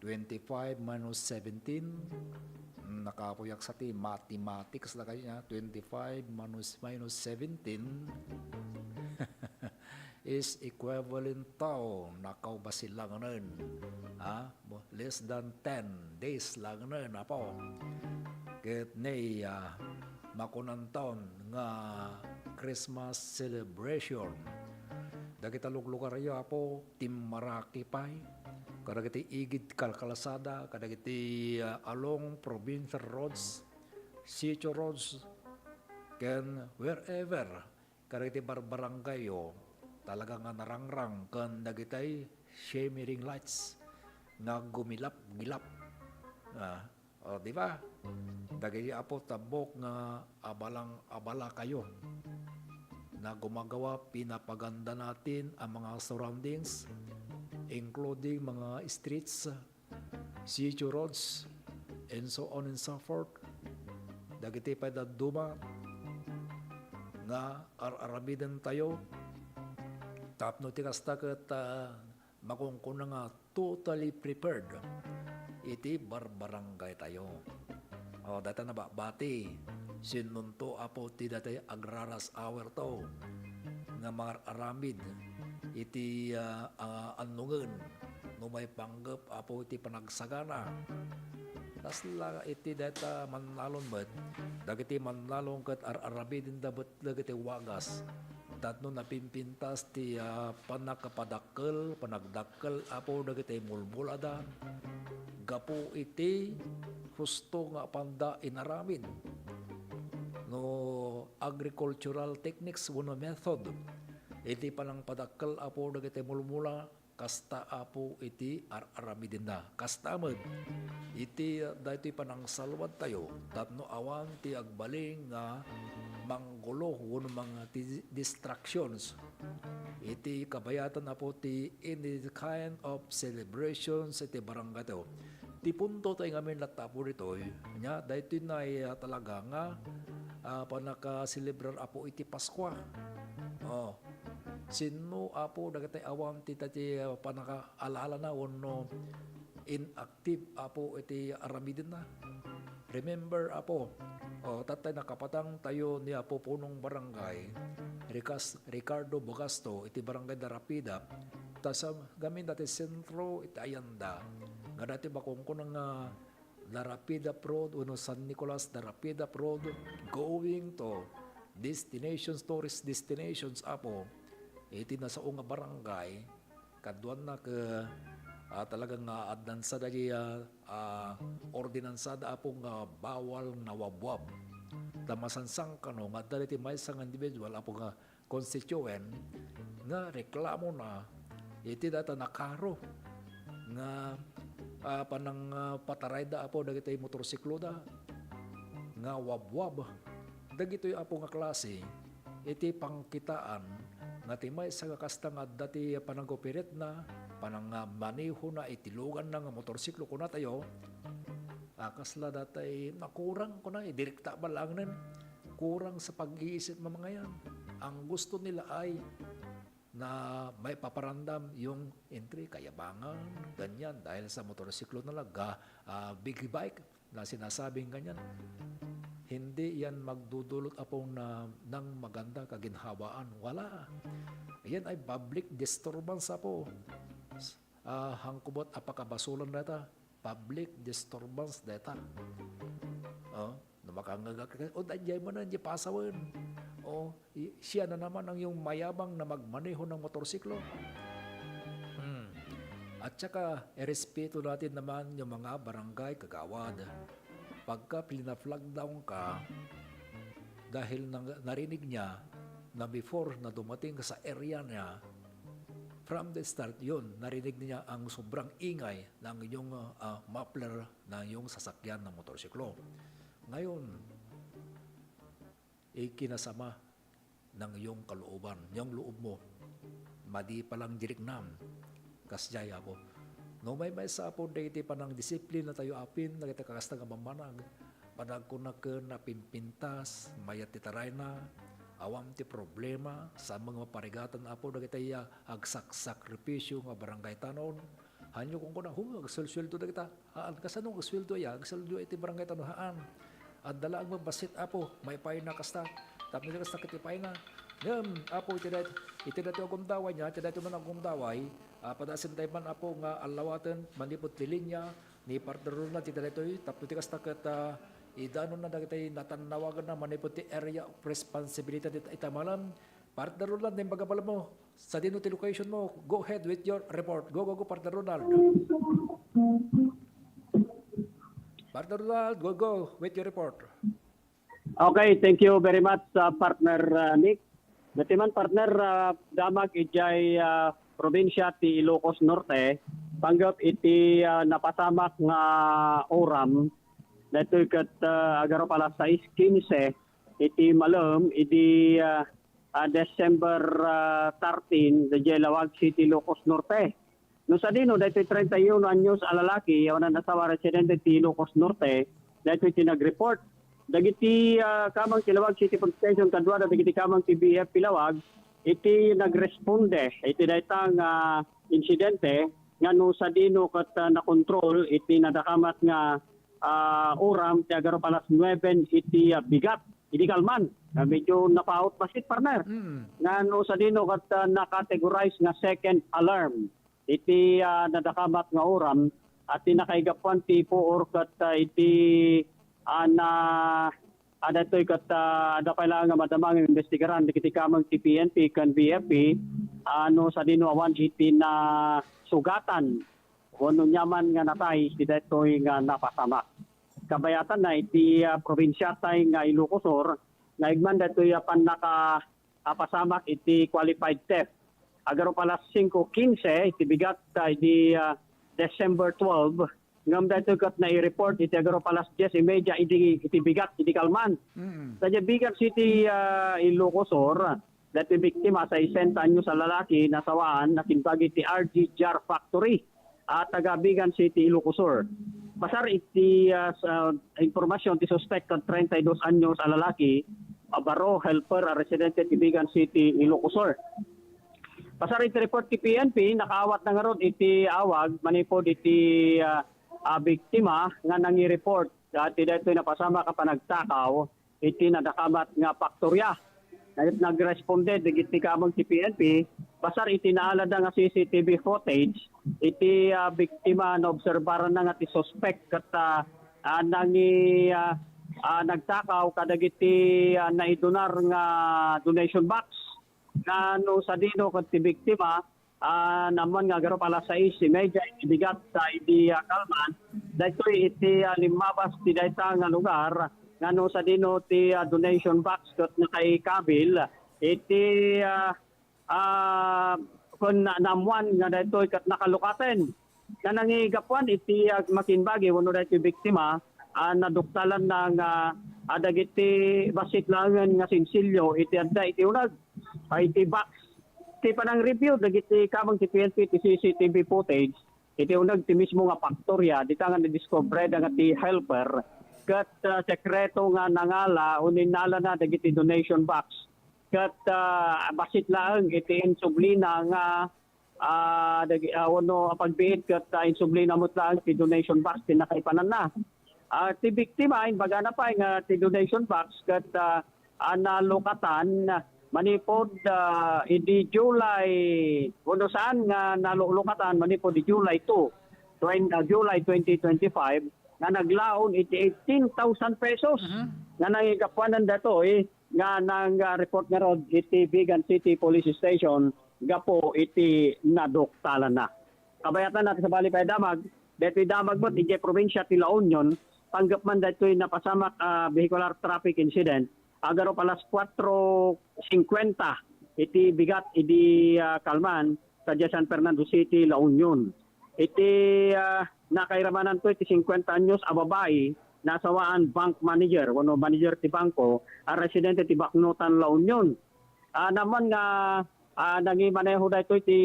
Twenty-five minus seventeen. Hmm, nakapuyak sa ti mathematics na kayo niya. Twenty-five minus, minus seventeen. Is equivalent to, nakaw, basi langnen. Ha? Bo-, less than ten days langnen, Apo. Ket ni, ah, makunanton nga Christmas celebration. Dagita luglugaryo, Apo, timmaraki pay. Kadagiti igid kalkalsada, kadagiti, ah, along provincial roads, sitio roads, ken wherever kadagiti barbarangayyo, talaga nga narangrang ken dagitay shimmering lights nga gumilap-gilap. Ah, o, di ba? Dagiti, Apo, tabbok nga abalang-abalakayo. Na gumagawa, pinapaganda natin ang mga surroundings, including mga streets, sitio roads, and so on and so forth. Dagiti pay dadduma nga ar-aramidentayo tapno ti kasta ket, ah, makunkuna nga totally prepared iti barbarangaytayo. O, dayta nababati, sinnunto, Apo, ti daytay agraras hour to nga mangar-aramid iti, ah, ah, annongen no maipanggep, Apo, iti panagsagana. Kasla iti dayta mannalon met, dagiti mannalon ket ar-aramidenda met dagiti wagas tapno napimpintas ti, ah, pannakapadakkel, panagdakkel, Apo, dagiti mulmulada gapu iti husto nga apanda inaramid. No agricultural techniques wenno method iti panangpadakkel, Apo, dagiti mulmula, kasta, Apo, iti ar-aramidenna. Kasta met iti, ah, daytoy panangsalwadtayo tapno awan ti agbalin nga manggulo wenno mga ti-, distractions iti kabayatan, Apo, ti any kind of celebrations iti barangaytayo. Ti punto tayo ngamin latta, Apo, ditoy, nya, daytoy na, ah, talaga nga, ah, panakaselebrar, Apo, iti Paskua. Oh. Sinno, Apo, dagiti awan ti, ti, ah, panakaalala na wenno inactive, Apo, iti aramidenna? Remember, Apo, oh, tatay nakapatang tayo ni Apo Punong Barangay, Ricas-, Ricardo Bogasto, iti Barangay Darapida, ta sa gamin dati sentro iti ayanda, nga dati makunkuna nga Darapida Road, wenno San Nicolas Darapida Road, going to destinations, tourist destinations, Apo, iti nasao nga barangay, kaduanna ke, ah, talagang nga addan sa dagiti, ah, ah, ordinansada, Apo, nga bawal nga wabwab. Ta masansan kano nga adda dagiti maysa nga individual, Apo, nga constituent nga reklamona iti data nakaro nga, ah, panang, ah, patarayda, Apo, dagiti motorsikloda nga wabwab. Dagitoy, Apo, nga klase iti pangkitaan nga ti maysa nga kasta nga adda ti panag-operatna, panang, ah, manehona iti luganna nga motorsiklo, kunatayo, ah, kasla datay nakurang, kuna, eh, direkta balangen. Kurang sa pag-iisip, Mama, ngayan. Ang gusto nila ay na maipaparandam yung entry, kayabangan, ganyan, dahil sa motorsiklo na lang, ga-, ah, big bike na sinasabing ganyan. Hindi yan magdudulot, Apo, na, ng maganda kaginhawaan. Wala. Yan ay public disturbance, Apo. S-, ah, hangkubot a pakabasulan data. Public disturbance data. Oh, no makangagak ka, o, daydiay manen, di pasawen. Oh, i-, siya na naman ang yung mayabang na magmaneho ng motorsiklo. Hmm. At saka, irespeto natin naman yung mga barangay kagawad. Pagka pina-flag down ka, dahil nang, narinig niya na before na dumating ka sa area niya, from the start, yun, narinig niya ang sobrang ingay ng iyong, ah, muffler, ng iyong sasakyan ng motorsiklo. Ngayon, ikinasama ng iyong kalooban, yung loob mo, madi pa lang diriknam, kasdiay, Apo. No, maymaysa, Apo, dagiti panangdisiplina tayo apin, dagiti kakasta nga bambanag, panagkunak ken napimpintas, mayat ti tarayna, awan ti problema, sa mga maparigatan, Apo, dagiti, ah, agsaksakripisyo nga barangay tanon, Hanyo kunkuna, "Hu, agsuelsueldo dagita." Haan, kasano agsueldo aya? Agsueldo iti barangay tano, haan. Adda laeng bassit, Apo, maipayna kasta. Tapno di kasta ket ipayna. Ngem, Apo, iti dayt-, iti daytoy a gundaway niya, iti daytoy man a gundaway, ah, padaasen tayo man, Apo, nga allawaten manipud ti linya ni Partner Ronald iti daytoy, tapno ti kasta ket, ah, idanonna dagiti natannawaganna manipud ti area of responsibility ita, ita malam. Partner Ronald, naimbag a balmo. Sadino ti location mo? Go ahead with your report. Go, go, go, Partner Ronald. Partner Ronald, go, go with your report. Okay, thank you very much, uh, Partner, uh, Nick. Dati man, Partner, uh, damag idiay, uh, probinsya ti Ilocos Norte, panggep iti, uh, napasamak nga uram, daytoy ket, uh, agarup alas sais quince iti malem, idi, uh, ah, December, ah, thirteen, daydiay Laoag City, Ilocos Norte. No sadino, daytoy treinta y uno anyos a lalaki, awan asawa, residente ti Ilocos Norte, daytoy ti nag-report. Dagiti, ah, kamang ti Laoag City Police Station, kaduada dagiti kamang ti B F P Laoag, iti nagresponde iti dayta nga insidente, nga no sadino ket, ah, nakontrol iti nadakamat nga, ah, uram ti agarup alas nuebe iti, ah, bigat. Idi kalman, ah, medyo napaut bassit, partner. Mm. Nga no sadino ket, ah, nakategorize nga second alarm iti, ah, nadakamat nga uram, at ti nakaigapuan ti puor ket, ah, iti, ah, na, ah, daytoy ket, ah, adda pay laeng nga madama nga imbestigaran dagiti kameng ti P N P ken B F P, ah, no sadino awan iti nasugatan wenno aniaman nga natay iti daytoy nga napasamak. Kabayatanna iti, ah, probinsiatay nga Ilocos Sur, naigman daytoy a pannaka-, a pasamak iti qualified theft. Agarup alas singko quince iti bigat, ah, idi, ah, December twelve, ngem daytoy ket nai-report iti agarup alas diez y media idi, iti bigat idi kalman. Mm. Sadiay Vigan City, ah, Ilocos Sur, daytoy biktima, sesenta anyos a lalaki, nasawaan, nakimbag iti R G Jar Factory, a taga Vigan City, Ilocos Sur. Pasar iti, ah, sa impormasyon ti suspek ket treinta y dos anyos a lalaki, a baro helper a residente ti Vigan City, Ilocos Sur. Pasar iti report ti P N P, nakaawatna ngarud iti awag manipud iti, ah, ah, biktima nga nangi-report, ah, ti daytoy napasamak a panagtakaw iti nadakamat nga paktorya. Nag-, nagresponde dagiti kameng ti P N P, pasar iti naaladda nga C C T V footage, iti, ah, biktima naobserbaranna nga ti suspek ket, ah, ah, nangi-, ah, ah, nagtakaw kadagiti, ah, naidonar nga donation box. Nga no sadino ket ti biktima, ah, naammuan nga agarup alas sais y media iti bigat, ah, idi, ah, kalman. Daytoy iti, ah, limmabas ti dayta nga lugar nga no sadino ti, ah, donation box ket nakaikabil iti, ah, ah, ken na-, naammuan nga daytoy ket nakalukaten. Nga nangigapuan iti, ah, makimbagi wenno daytoy biktima, ah, naduktalanna nga, ah, dagiti bassit laengen nga sinsilyo iti adda iti uneg, ah, iti box. Ti panang-review dagiti kabang ti P N P ti C C T V footage, iti uneg ti mismo nga paktorya, dita nga nadiskubre da nga ti helper, ket, ah, sekreto nga nangala o ninalana dagiti donation box. Ket, ah, bassit laeng iti insublina nga, ah, dagi-, ah, wenno apagbiit ket, ah, insublina met laeng ti donation box ti nakaipananna. Ah, ti biktima, imbagana pay nga ti donation box ket, ah, ah, nalukatan manipud, ah, idi July, wenno saan nga nalulukatan manipud di July two, twen-, ah, July twenty twenty-five, nga naglaon iti eighteen thousand pesos Mhm. nga nangigapuanan datoy nga nang, ah, report ngarud iti Vigan City Police Station gapu iti naduktalanna. Kabayatan natin sabali pay damag, daytoy damag met idiay probinsia ti La Union, panggep man daytoy napasamak a vehicular traffic incident, agarup alas kuatro singkuenta iti bigat idi, ah, kalman, sadiay San Fernando City, La Union. Iti, ah, nakairamananto iti singkuenta anyos a babai, nasawaan bank manager, wenno manager ti bangko, a residente ti Baknotan, La Union. Ah, naman nga, ah, nangimaneho daytoy ti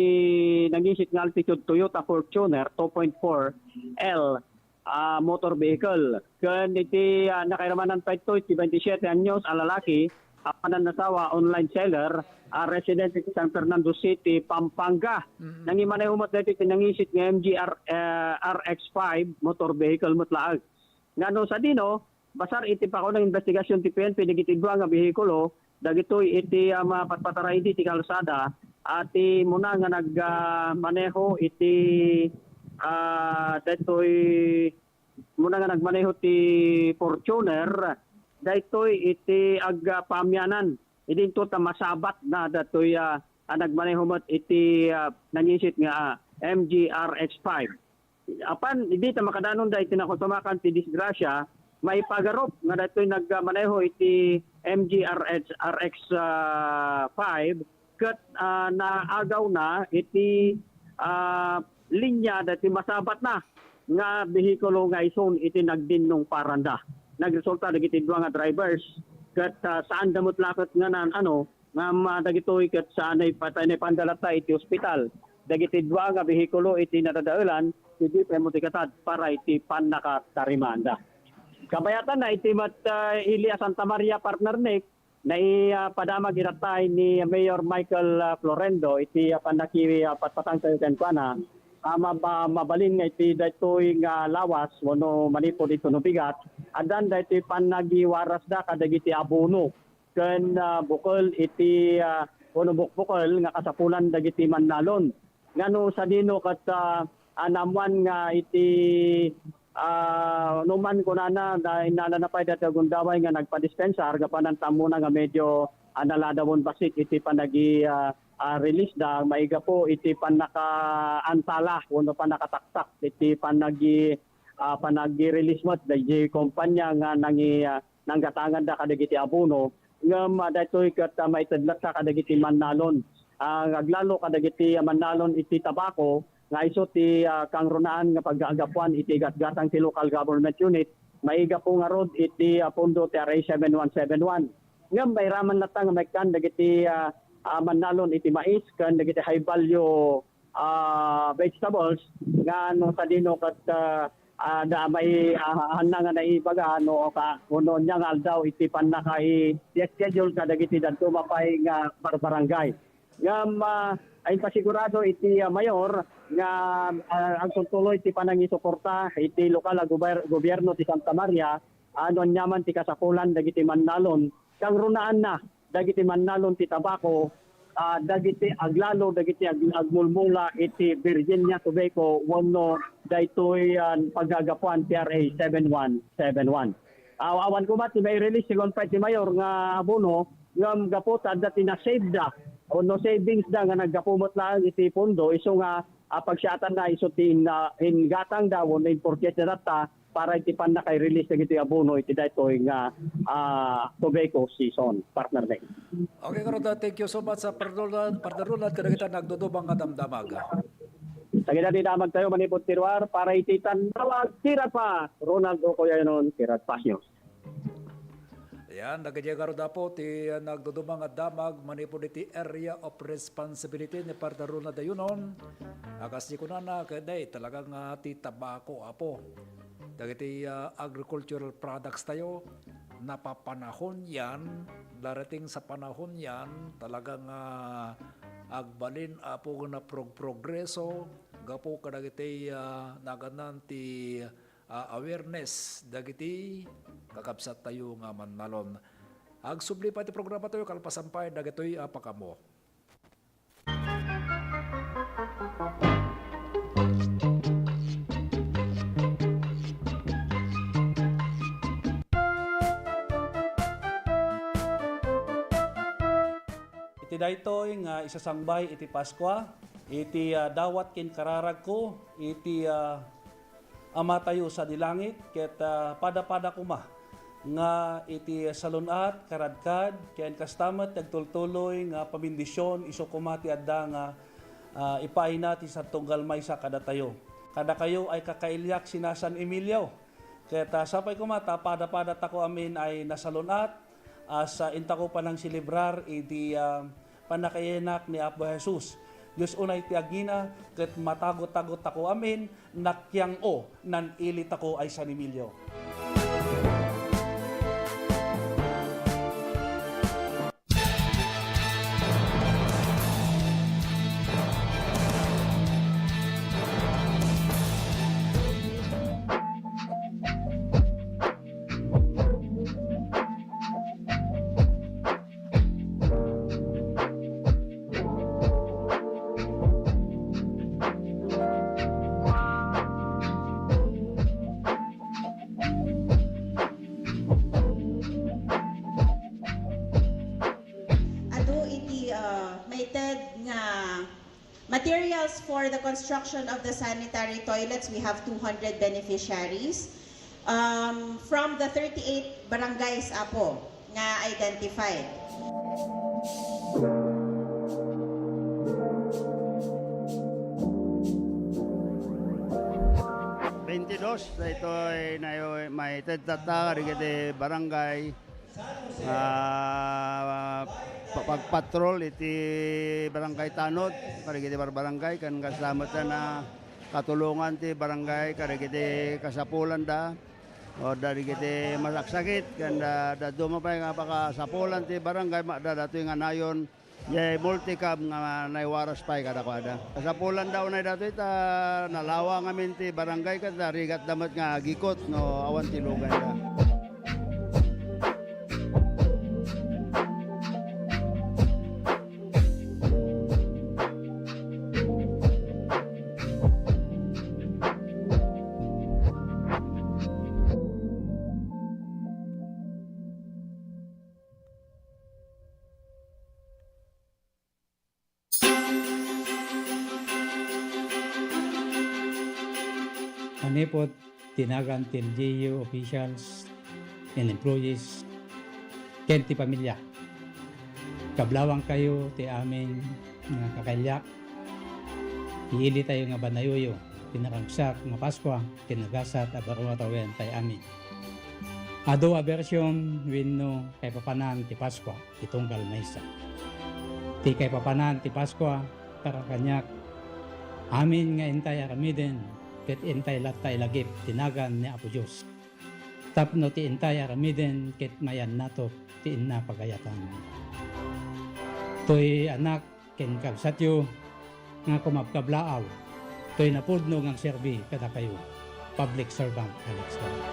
nangisit nga altitude Toyota Fortuner two point four L, ah, motor vehicle. Ken iti, ah, nakairamanan pay ito iti twenty-seven anyos a lalaki, a pananasawa, online seller, a resident iti San Fernando City, Pampanga. Mm. Nangimaneho met daytoy ti nangisit nga M G R, eh, R X five motor vehicle met laeng. Ngano sadino, basar iti pakunang investigasyon ti P N P dagiti dua nga behikulo, dagitoy iti, ah, mapatpataraidi ti kalsada, a ti muna nga nag, ah, maneho iti, ah, daytoy muna nga nagmaneho ti Fortuner, daytoy iti agpaamianan. Idi inton ta masabat na daytoy, ah, a nagmaneho met iti, ah, nangisit nga, ah, M G R X five. Apan idi ta makadanonda iti nakusamakan ti disgrasya, maipagarup nga daytoy nagmaneho iti M G R X, R X, ah, five ket, ah, naagawna iti, ah, linya daytoy masabatna nga behikulo nga isun iti nagdinnong paranda. Nagresulta dagiti dua nga drivers ket, ah, saanda met la ket nga naan-ano, ngem, ah, dagitoy ket saanay patay, naipanda latta iti ospital. Dagiti dua nga behikulo iti nadadaelan, idi pay met ikatad para iti pannakatarimanda. Kabayatanna iti met, ah, ili a Santa Maria, partner Nick, nai-, ah, padamag irattay ni Mayor Michael, ah, Florendo iti, ah, pannaki-, ah, patpatangtayo kenkuana. Ah, mab-, ah, mabalin nga iti daytoy nga lawas wenno manipud iti no bigat, addan daytoy pannagiwarasda kadagiti abono ken, ah, bukel iti, ah, wenno bukbukel nga kasapulan dagiti mannalon. Ngano sadino ket, ah, ah, naammuan nga iti, ah, no man kunana, da-, innalana pay dati a gundaway nga nagpadispensar gapu ta ammona nga medio, ah, naladawen bassit iti panagi-, ah, ah, release da, maigapu iti pannakaantala wenno pannakataktak iti panagi-, ah, panagi-release met daydi kompanya nga nangi-, ah, nanggatanganda kadagiti abono, ngem, ah, daytoy ket, ah, maited latta kadagiti mannalon. Ah, aglalo kadagiti, ah, mannalon iti tabako nga isu ti, ah, kangrunaan nga paggaagapuan iti gatgatang ti local government unit, maigapu ngarud iti, ah, pondo ti R A seven one seven one. Ngem mairaman latta nga maikkan dagiti, ah, ah, mannalon iti mais ken dagiti high value ah, vegetables nga no sadino ket, ah, ah, da mai-, ah, hanna nga naibaga no ka, wenno ania nga aldaw iti pannaka-i-schedule kadagiti dadduma pay nga barbarangay. Ngem, ah, impasigurado iti, ah, mayor nga, ah, agsuntuloy ti panangisuporta iti lokal a gober-, gobierno ti Santa Maria, ah, no ania man ti kasapulan dagiti mannalon, kangrunaanna dagiti mannalon ti tabako, ah, dagiti aglalo, dagiti ag-, agmulmula iti Virginia Tobacco wenno daytoy, ah, paggaagapuan ti R A seven one seven one. Aw-, awan koma ti mai-release, sigun pay ti mayor nga abono, ngem gapu ta adda ti na-save da, wenno savings da nga naggapu met laeng iti pondo, isu nga, ah, pagsiatanna isu ti in-, ah, ingatangda wenno in-purchase da tatta para iti pannakay-release dagiti abono iti daytoy nga, ah, tobacco season, partner Nick. Okay, Karuda, thank you so much, ah, Partner Ronald, Partner Ronald, kadagiti nagdudumang nga damdamag. Dagita ti damagtayo manipud ti ruar para iti tandawag ti Radpas, Ronald Ocoyanon, ti Radpas News. Ayan, dagiti garud, Apo, ti, ah, nagdudumang nga damag manipud iti area of responsibility ni Partner Ronald Ayunon. A, kas di kunana, ket, ay, talaga nga ti tabako, Apo. Dagiti, ah, agricultural products tayo, napapanahon yan, darating sa panahon yan, talagang, ah, agbalin, Apo, nga naprog-, progreso, gapu kadagiti, ah, nagannan ti, ah, awareness dagiti kakabsat tayo nga mannalon. Agsubli pay ti programa tayo, kalpasan pay dagitoy a pakamo. Iti daytoy nga isasangbay iti Paskua, iti, ah, dawat ken kararagko, iti, ah, Amatayo sadi langit, ket, ah, pada-pada koma nga iti salun-at, karadkad, ken kasta met ti agtultuloy nga pamendisyon isu koma ti adda nga, ah, ipaayna ti sad tunggal maysa kadatayo. Kadakayo ay kakailiak sina San Emilio. Ket, ah, sapay koma ta pada-pada tako amin ay nasalun-at, as, ah, intako panangselebrar iti, ah, pannakayanak ni Apo Jesus. Dios unay ti agina, ket matagot-tagot tako amin, nakiang-o, nan-ili tako ay San Emilio. Adu iti, ah, maited nga materials for the construction of the sanitary toilets, we have two hundred beneficiaries, um, from the thirty-eight barangays, Apo, nga identified. Twenty-dos, daytoy nayo-, maited tatta kadagiti barangay. Ah, pa-, pagpatrol iti Barangay Tanod, kadagiti barbarangay, ken kasta met a katulongan ti barangay, kadagiti kasapulanda, o kadagiti masaksakit, ken da-, dadduma pay nga pakasapulan ti barangay, ma-, da-, datoy nga nayon, Jay multicab nga naiwaras pay kadakuada. Kasapulan da unay datoy ta nalawa ngamin ti barangay ket narigatda met nga agikot no awan ti luganda. Manipud ti nagan ti L G U officials and employees ken ti pamilya. Kablawangkayo ti amin nga kakailiak. Iilitayo nga banayoyo ti naragsak nga Paskua ken nagasat a baro a tawen tay amin. Adu a bersyon wenno kaipapanan ti Paskua ti tunggal maysa. Ti kaipapanan ti Paskua para kaniak, amin nga intay aramiden ket intay latta ilagip ti nagan ni Apo Dios. Tapno ti intay aramiden ket mayannatok ti inna pagayatan. Toy anak ken kabsatyo nga kumabkablaaw toy napudno nga agserbi kadakayo. Public Servant Alex Gama.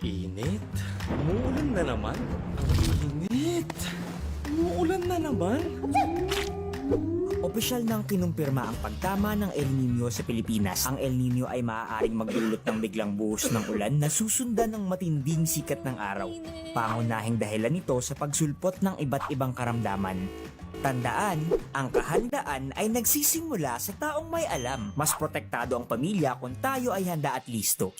Init? Umuulan na naman? Init? Umuulan na naman? Opisyal nang kinumpirma ang pagtama ng El Niño sa Pilipinas. Ang El Niño ay maaaring magdulot ng biglang buhos ng ulan na susundan ng matinding sikat ng araw. Pangunahing dahilan nito sa pagsulpot ng iba't ibang karamdaman. Tandaan, ang kahandaan ay nagsisimula sa taong may alam. Mas protektado ang pamilya kung tayo ay handa at listo.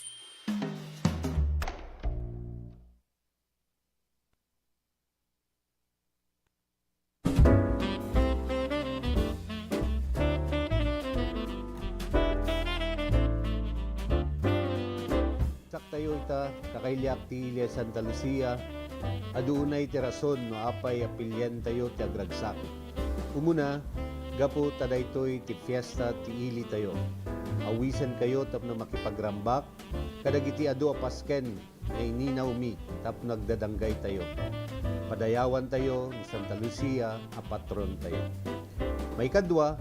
Saktayo ita, kakailiak ti ili a Santa Lucia, adu unay ti rason no apay a piliantayo ti agragsak. Umuna, gapu ta daytoy ti fiesta ti ilitayo. Awisenkayo tapno makipagrambak kadagiti adu a pasken nga ininawmi tapno agdadanggaytayo. Padayawantayo ni Santa Lucia a patrontayo. Maikadua,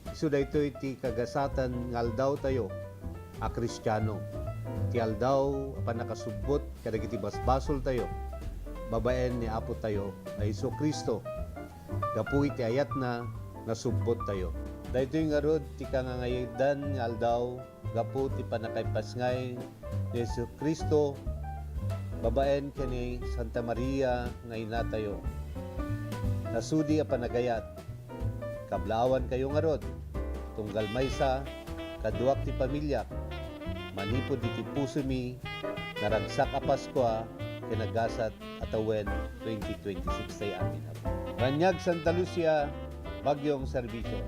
isu daytoy ti kagasaten nga aldawtayo a Kristiano, ti aldaw a pannakasubbot kadagiti basbasoltayo babaen ni Apotayo a Jesu-Cristo. Gapu iti ayatna, nasubbottayo. Daytoy ngarud ti kangangayadan nga aldaw gapu ti pannakaipasngay ni Jesu-Cristo babaen ken ni Santa Maria nga inatayo. Nasudi a panagayat, kablaawankayo ngarud, tunggal maysa, kaduak ti pamiliak, manipud iti pusomi, naragsak a Paskua ken nagasat a tawen twenty twenty-six tayo amin. Raniag Santa Lucia, Bagyong Serbisyo.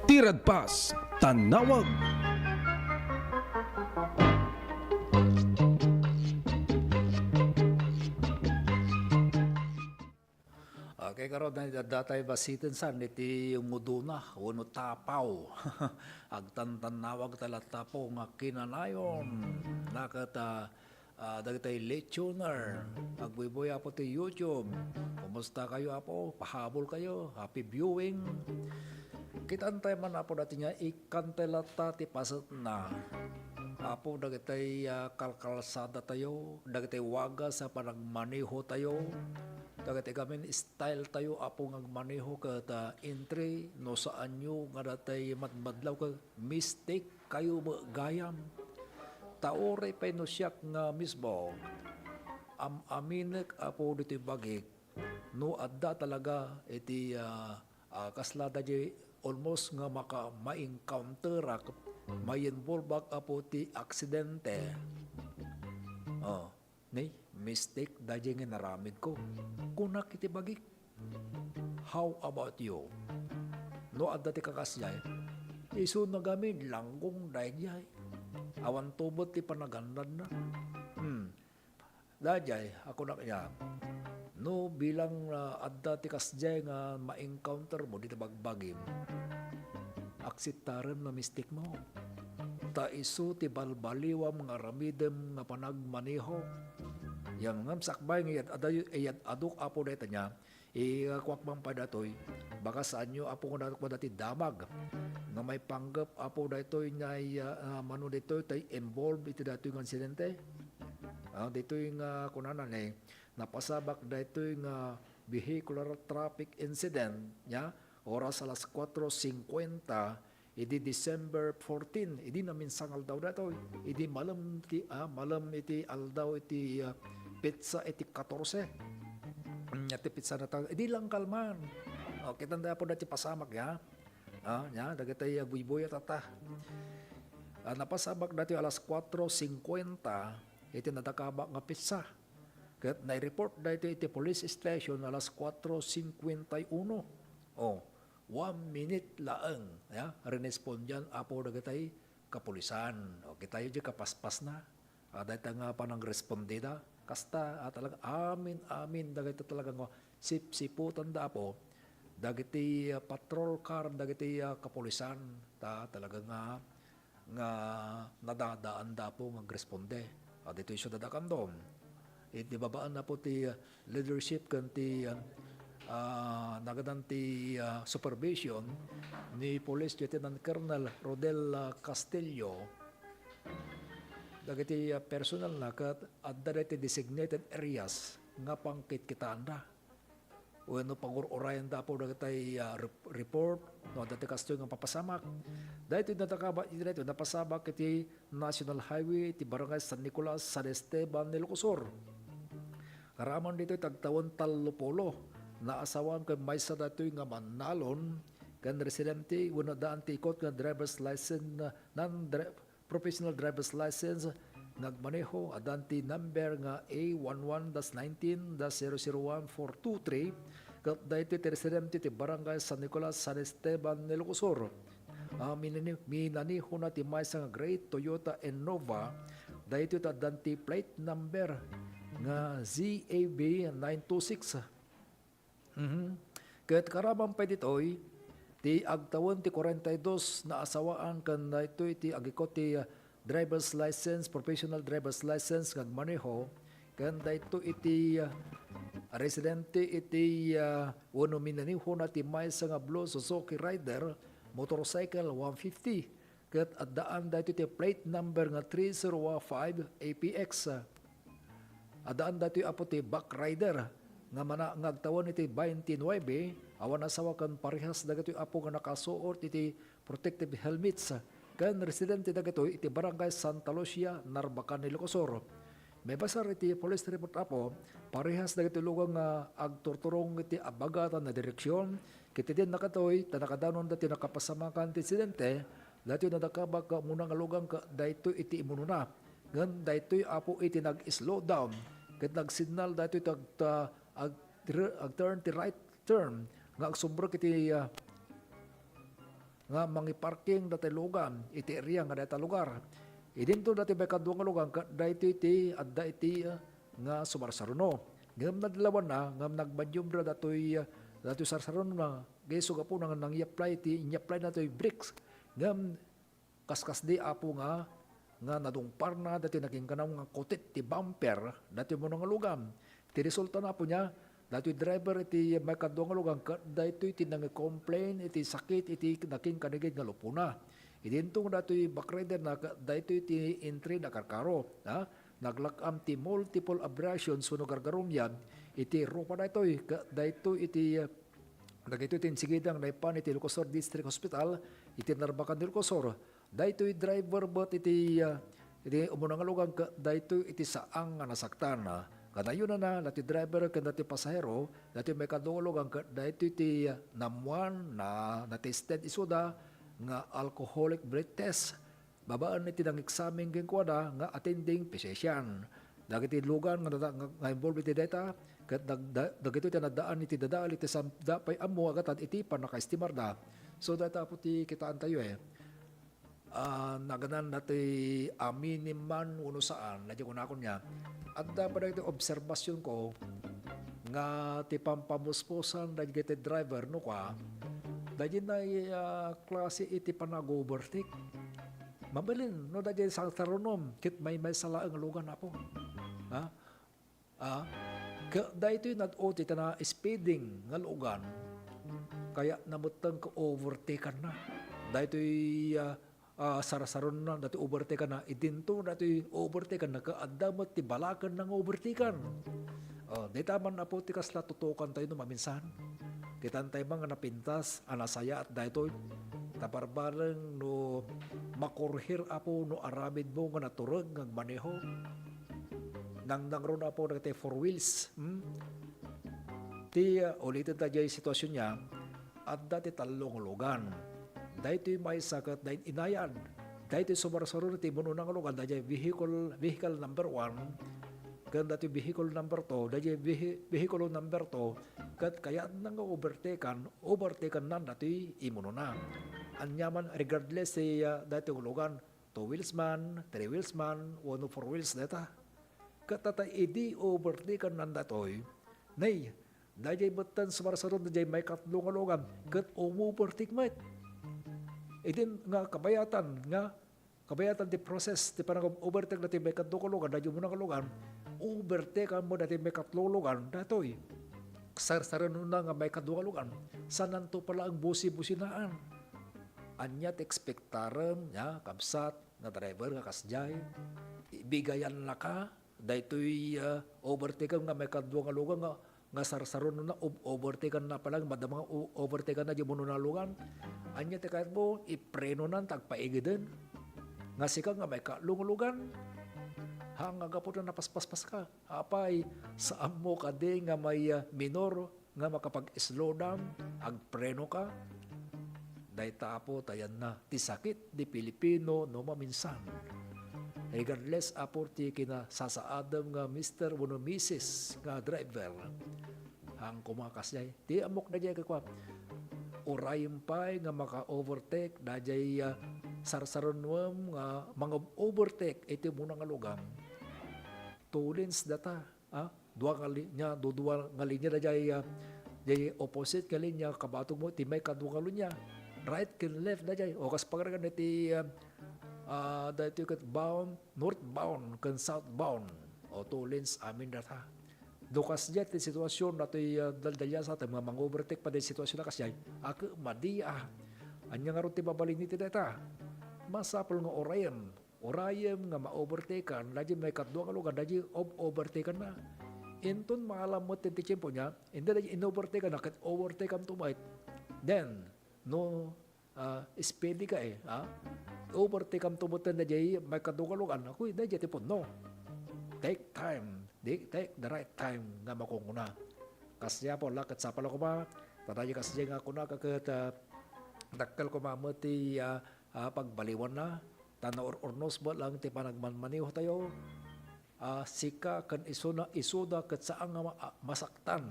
Ti Radpas, Tanawag. Okay, karon, adda tay basiten san iti nguduna wenno tapaw. Agtantannawag ta latta po nga kinanayon. Naket, ah, ah, dagitay late tuner, agbuybuy, Apo, ti YouTube. Kumusta kayo, Apo? Pahabol kayo. Happy viewing. Kitan tay man, Apo, dati nga ikkantay latta ti pasetna. Apo, dagitay, ah, kalkalsada tayo, dagitay wagas a panagmaneho tayo, dagitay gamin style tayo, Apo, nga agmaneho ket, ah, entry, no saanyo nga datay madmadlaw ket mistake kayo met gayam. Ta uray pay no siak nga mismo, am-aminek, Apo, ditoy bagik, no adda talaga iti, ah, ah, kasla daydiay almost nga maka-, ma-encounterak, ma-involveak, Apo, ti aksidente. Oh. Ni, mistake daydiay nga inaramidko. Kunak iti bagik. How about you? No adda ti kakasdiay, isu ngamin, langgong daydiay. Awan tubet ti panagannadna. Hmm. Daydiay, a kunak aya, no bilang, ah, adda ti kasdiay nga ma-encounter mo dita bagbagim, akseptarem no mistake mo. Ta isu ti balbaliwam nga aramidem nga panagmaneho. Yan ngem sakbay nga iyad-, adayo-, iyad-adok, Apo, dayta nia, i-, kuak man pay datoy, baka saanyo, Apo, nga datoy dati damag nga maipanggep, Apo, daytoy nga iya, ah, mano ditoy tay involved iti daytoy nga insidente. Ah, ditoy nga kunana ni, napasabak daytoy nga vehicular traffic incident, nia, oras alas kuatro singkuenta, idi December fourteen, idi naminsan nga aldaw daytoy. Idi malem ti, ah, malem iti aldaw iti, ah, petsa iti katorse. Mm, iti petsa na ta-, idi langkalman. O, kitan da, Apo, dati pasamak, ya. Ah, ya, dagitay agbuybuy a tata. Ah, napasabak dati alas kuatro singkuenta, iti nadakabak nga petsa. Ket nai-report daytoy iti police station alas kuatro singkuenta y uno. O, one minute laeng, ya, rinespondian, Apo, dagitay kapulisan. O, kitayo di kapaspasna. A, dayta nga panangresponde da. Kasta, a, talaga, amin, amin, dagita talaga nga sipsiputanda, Apo, dagiti, a, patrol car, dagiti, a, kapulisan, ta talaga nga nga nadadaanda, Apo, nga agresponde. A, ditoy siudad a Candon. Iti babaen, Apo, ti, ah, leadership ken ti, ah, ah, nagadan ti, ah, supervision ni Police Lieutenant Colonel Rodel, ah, Castillo, Dagiti, ah, personnel na ket adda dagiti designated areas nga pangkitkitaanda wenno pangur-urayanda, Apo, dagiti, ah, rep-, report no adda ti kastoy nga papasamak. Daytoy nadakabat iti daytoy napasamak iti National Highway iti Barangay San Nicolas, San Esteban, Ilocos Sur. Aramidto iti agtawen tallo pulo. Naasawaen ken maysa daytoy nga mannalon ken residente wenno addaan ti ikot nga driver's license, non-dri-, professional driver's license nga agmaneho, addaan ti number nga A one one dash nineteen dash zero zero one four two three, ket daytoy ti residente ti Barangay San Nicolas, San Esteban, Ilocos Sur. Ah, minani-, minanehona ti maysa nga gray Toyota Innova, daytoy ti addaan ti plate number nga Z A B nine two six. Mhm. Ket karaman pay ditoy, ti agtawen ti kuarenta y dos naasawaen ken daytoy ti agikot ti, ah, driver's license, professional driver's license nga agmaneho, ken daytoy iti, ah, residente iti, ah, wenno minanehona ti maysa nga blue Suzuki Rider, motorcycle one fifty. Ket addaan daytoy ti plate number nga three zero five A P X. Addaan daytoy, Apo, ti backrider nga mana-, nga agtawen iti twenty-nine, awan asawa ken parehas dagitoy, Apo, nga nakasuot iti protective helmets ken residente dagitoy iti Barangay Santa Lucia, Narbacan, Ilocos Sur. Maibasar iti police report, Apo, parehas dagiti lugan nga agturturong iti abagatan a direksion, ket idin nakatoy, ta nakadanon dati nakapasamakan ti insidente, daytoy nadakabat nga umuna nga lugan ket daytoy iti imunona. Ngem daytoy, Apo, iti nag-slow down, ket nagsignal daytoy tag-, ta-, ag-, ag-turn ti right turn nga agsumrek iti, ah, nga mangiparking dati lugan iti area nga dayta lugar. Idinto dati maikadua nga lugan ket daytoy ti adda iti, ah, nga sumarsaruno. Ngem nadlawanna, ngem nagmaniobra datoy, ah, datoy sarsarunona, nga isu gapuna nga nangiapply ti, iniapply natoy brakes. Ngem kaskasdi, Apo, nga, nga nadungparna dati nakinkanaw nga kutit ti bumper dati umuna nga lugan. Ti resulta na, Apo, nia, daytoy driver iti maikadua nga lugan ket daytoy ti nangi-complain iti sakit iti nakinkanigid nga lupona. Idinto nga daytoy backrider na ket daytoy ti entry na karkaro, ha? Naglak-am ti multiple abrasions wenno gargarumian iti rupa daytoy, ket daytoy iti, dagitoy ti insigida nga naipan iti Ilocos Sur District Hospital iti Narbacan, Ilocos Sur. Daytoy driver met iti, ah, iti umuna nga lugan ket daytoy iti saan nga nasaktan. Kanayon a, dati driver ken dati pasahero, daytoy maikadua nga lugan ket daytoy ti, ah, naammuan, na, na-tested isuda nga alcoholic breath test. Babaen iti nangeksamen kenkuana nga attending physician. Dagiti lugan nga nada-, nga, nga involved iti dayta, ket dag-, da-, dagitoy ti naddaan iti dadael iti sanda pay ammo a gatad iti pannakaestimarda. So, dayta, Apo, ti kitaentayo, eh. Ah, naganan dati aminen man wenno saan, daydi kunakon nia, adda pay dagiti obserbasionko nga ti pampamuspusan dagiti driver no kua, daydi nay, ah, klase iti panag-overtake. Mabalin no daydi sarsarunom ket maymaysa laeng nga lugan, Apo. Ha? Ah, ket daytoy nag-uti ta na-speeding nga lugan, kayatna metten nga overtakenna. Daytoy, ah, ah, sarsarunona, daytoy overtakenna, idinto daytoy overtakenna, ket adda met ti balakenna nga overtaken. Oh, dayta man, Apo, ti kasla tutukantayo no maminsan. Kitantay man nga napintas a nasayaat daytoy. Ta barbareng no makurhir, Apo, no aramidmo nga natureg nga agmaneho. Nangnangron, Apo, dagiti four wheels, hmm? Ti, uh, uliten ta diay situasion nia, adda ti tallo nga lugan. Daytoy maysa ket daydi inayad. Daytoy sumarsaruno ti imunona nga lugan, daydiay vehicle, vehicle number one, ken daytoy vehicle number two, daydiay vehi-, vehicle number two, ket kayatna nga overtaken, overtakenna daytoy imunona. Aniaman, regardless ti, uh, daytoy nga lugan, two wheels man, three wheels man, wenno four wheels dayta. Ket ta, ta idi overtakenna daytoy, nay, daydiay metten sumarsaruno daydiay maikatlo nga lugan, ket umovertake met. Idin nga kabayatan, nga kabayatan ti process ti panag-overtake daytoy maikatlo nga lugan, daydiay umuna nga lugan, overtaken mo daytoy maikatlo nga lugan, daytoy. Sarsarunona nga maikadua nga lugan, saananto pay laeng busi-businaan. Ania ti ekspektarem, nia, kabsat, nga driver nga kasdiay? I-, bigayannaka daytoy, ah, overtake nga maikadua nga lugan nga, nga sarsaronona, ob-, overtake na pala, madama nga o-, overtake na di umuna nga lugan. Ania ti kayatmo, iprenonan ta agpaigiden? Nga sika nga maikatlo nga lugan, ha, nga gapu ta napaspaspaska. Apay, saanmo kadi nga may, ah, minor nga makapag-slow down, agpreno ka? Dayta, Apo, ta ayanna ti sakit di Pilipino no maminsan. Regardless, Apo, ti kinasasaadem nga mister wenno misis nga driver. Haan koma kasdiay. Ti ammok daydiay kua, urayem pay nga maka-overtake daydiay, ah, sarsarunoem nga manga-overtake iti umuna nga lugan. Two lanes data. Ah, dua nga linya, dudua nga linya daydiay, ah, daydiay opposite nga linya, kabatog mo, ti maikadua nga linya. Right ken left daydiay. O, kas pagarigan iti, ah, ah, daytoy ket bound, northbound ken southbound. O, two lanes amin data. No kasdiay ti sitwasyon daytoy, ah, daldalian sa atin nga mang-overtake pay daytoy sitwasyon a kasdiay, a, madi, ah. Ania ngarud ti mabalin iti dayta? Masapul nga urayem. Urayem nga ma-overtaken daydiay maikadua nga lugan, daydiay ob-, overtaken na. Inton maalam met ti tiempo niya, inton daydiay in-overtaken na, ket overtaken to met. Then, no, ah, speedy ka, eh, ha? Overtaken to met daydiay maikadua nga lugan, akoy, daydiay ti punno. Take time, di, take the right time nga makunguna. Kasdiay, Apo, la, ket sapal a koma, ta daydiay kasdiay nga kuna, ket, ah, dakkel koma met ti, ah, ah, pagbaliwanna. Ta naur-urnos met lang ti panagmanmanehotayo, a, sika ken isuna, isuda ket saan nga ma-, a, masaktan.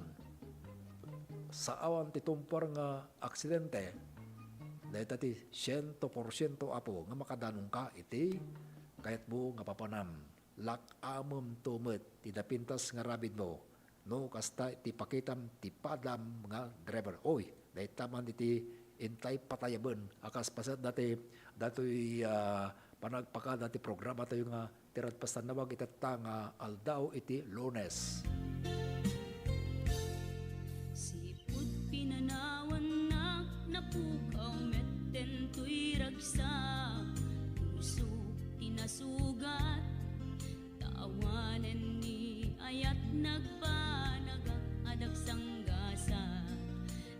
Saan ti tumpar nga aksidente. Dayta ti siento porsiento, Apo, nga makadanongka iti kayatmo nga papanam. Lak-amem to met ti napintas nga aramidmo. No kasta, ti pakitam ti padam nga driver. Oy, dayta man iti intay patayaben a kas paset dati, datoy, ah, panagpakada ti programa tayo nga ti radpas tannawag itatta nga aldaw iti Lunes. Sipud pinanawannak, napukaw metten toy ragsak. Puso ti nasugat, ta awanen ni ayat nagbanagak a dagsanggasak.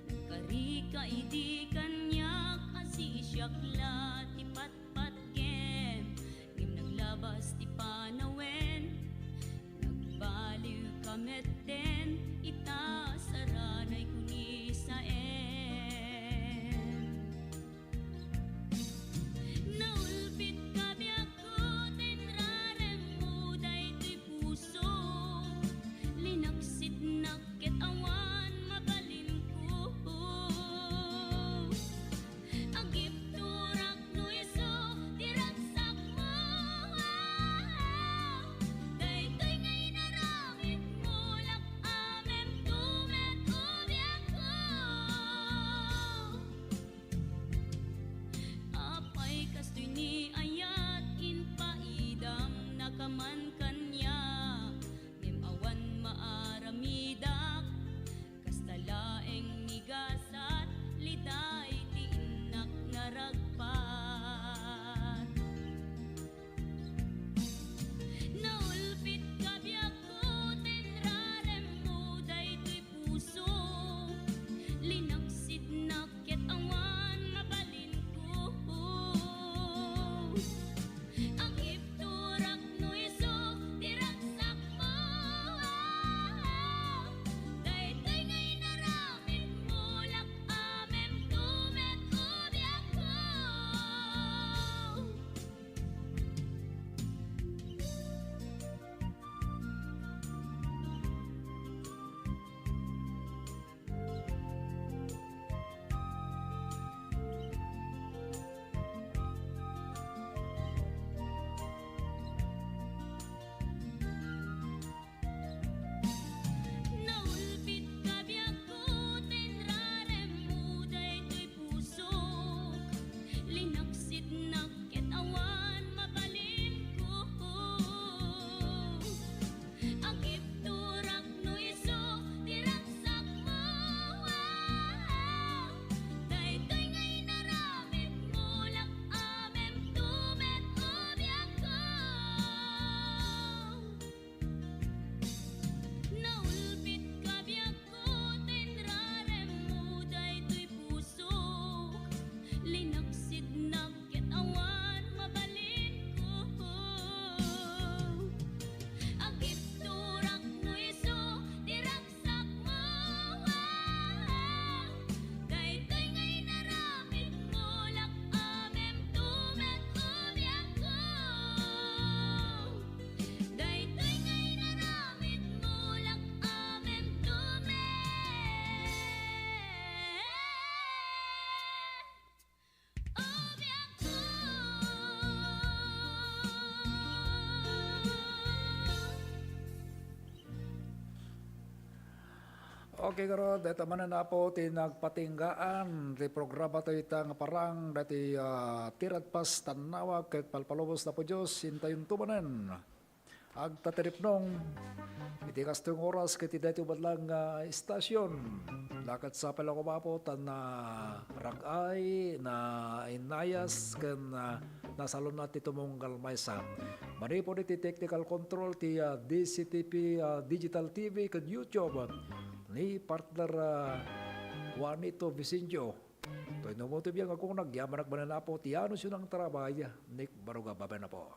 Nagkarika idi kaniak a sisiak la ti patpatgen, ngem naglabas ti panawen. Nagbaliw ka metten ita saranay kunisaen. Naulpitka biagko ta inraremmo daytoy puso. Linaksitnak ket awan mabalinko. Agipturak Okay, garud, dayta manen, Apo, ti nagpatinggaan ti programa tayo ita nga parang dati, ah, tiradpas tannawag ket palpalubos, Apo Dios, intayonto manen agtatiripnong iti kastoy nga oras ket iti daytoy met laeng nga istasyon. Laket sapay la koma, Apo, ta narag-ay, nainnayas, ken, ah, nasalunat ti tumunggal maysa. Manipud iti technical control ti, ah, D C T P, ah, Digital T V ken YouTube ni partner, ah, Juanito Vicencio. Toy no mo ti biag nga kunag, yamanak manen, Apo, ti anus yun ang trabay, Nick Baruga, baben, Apo.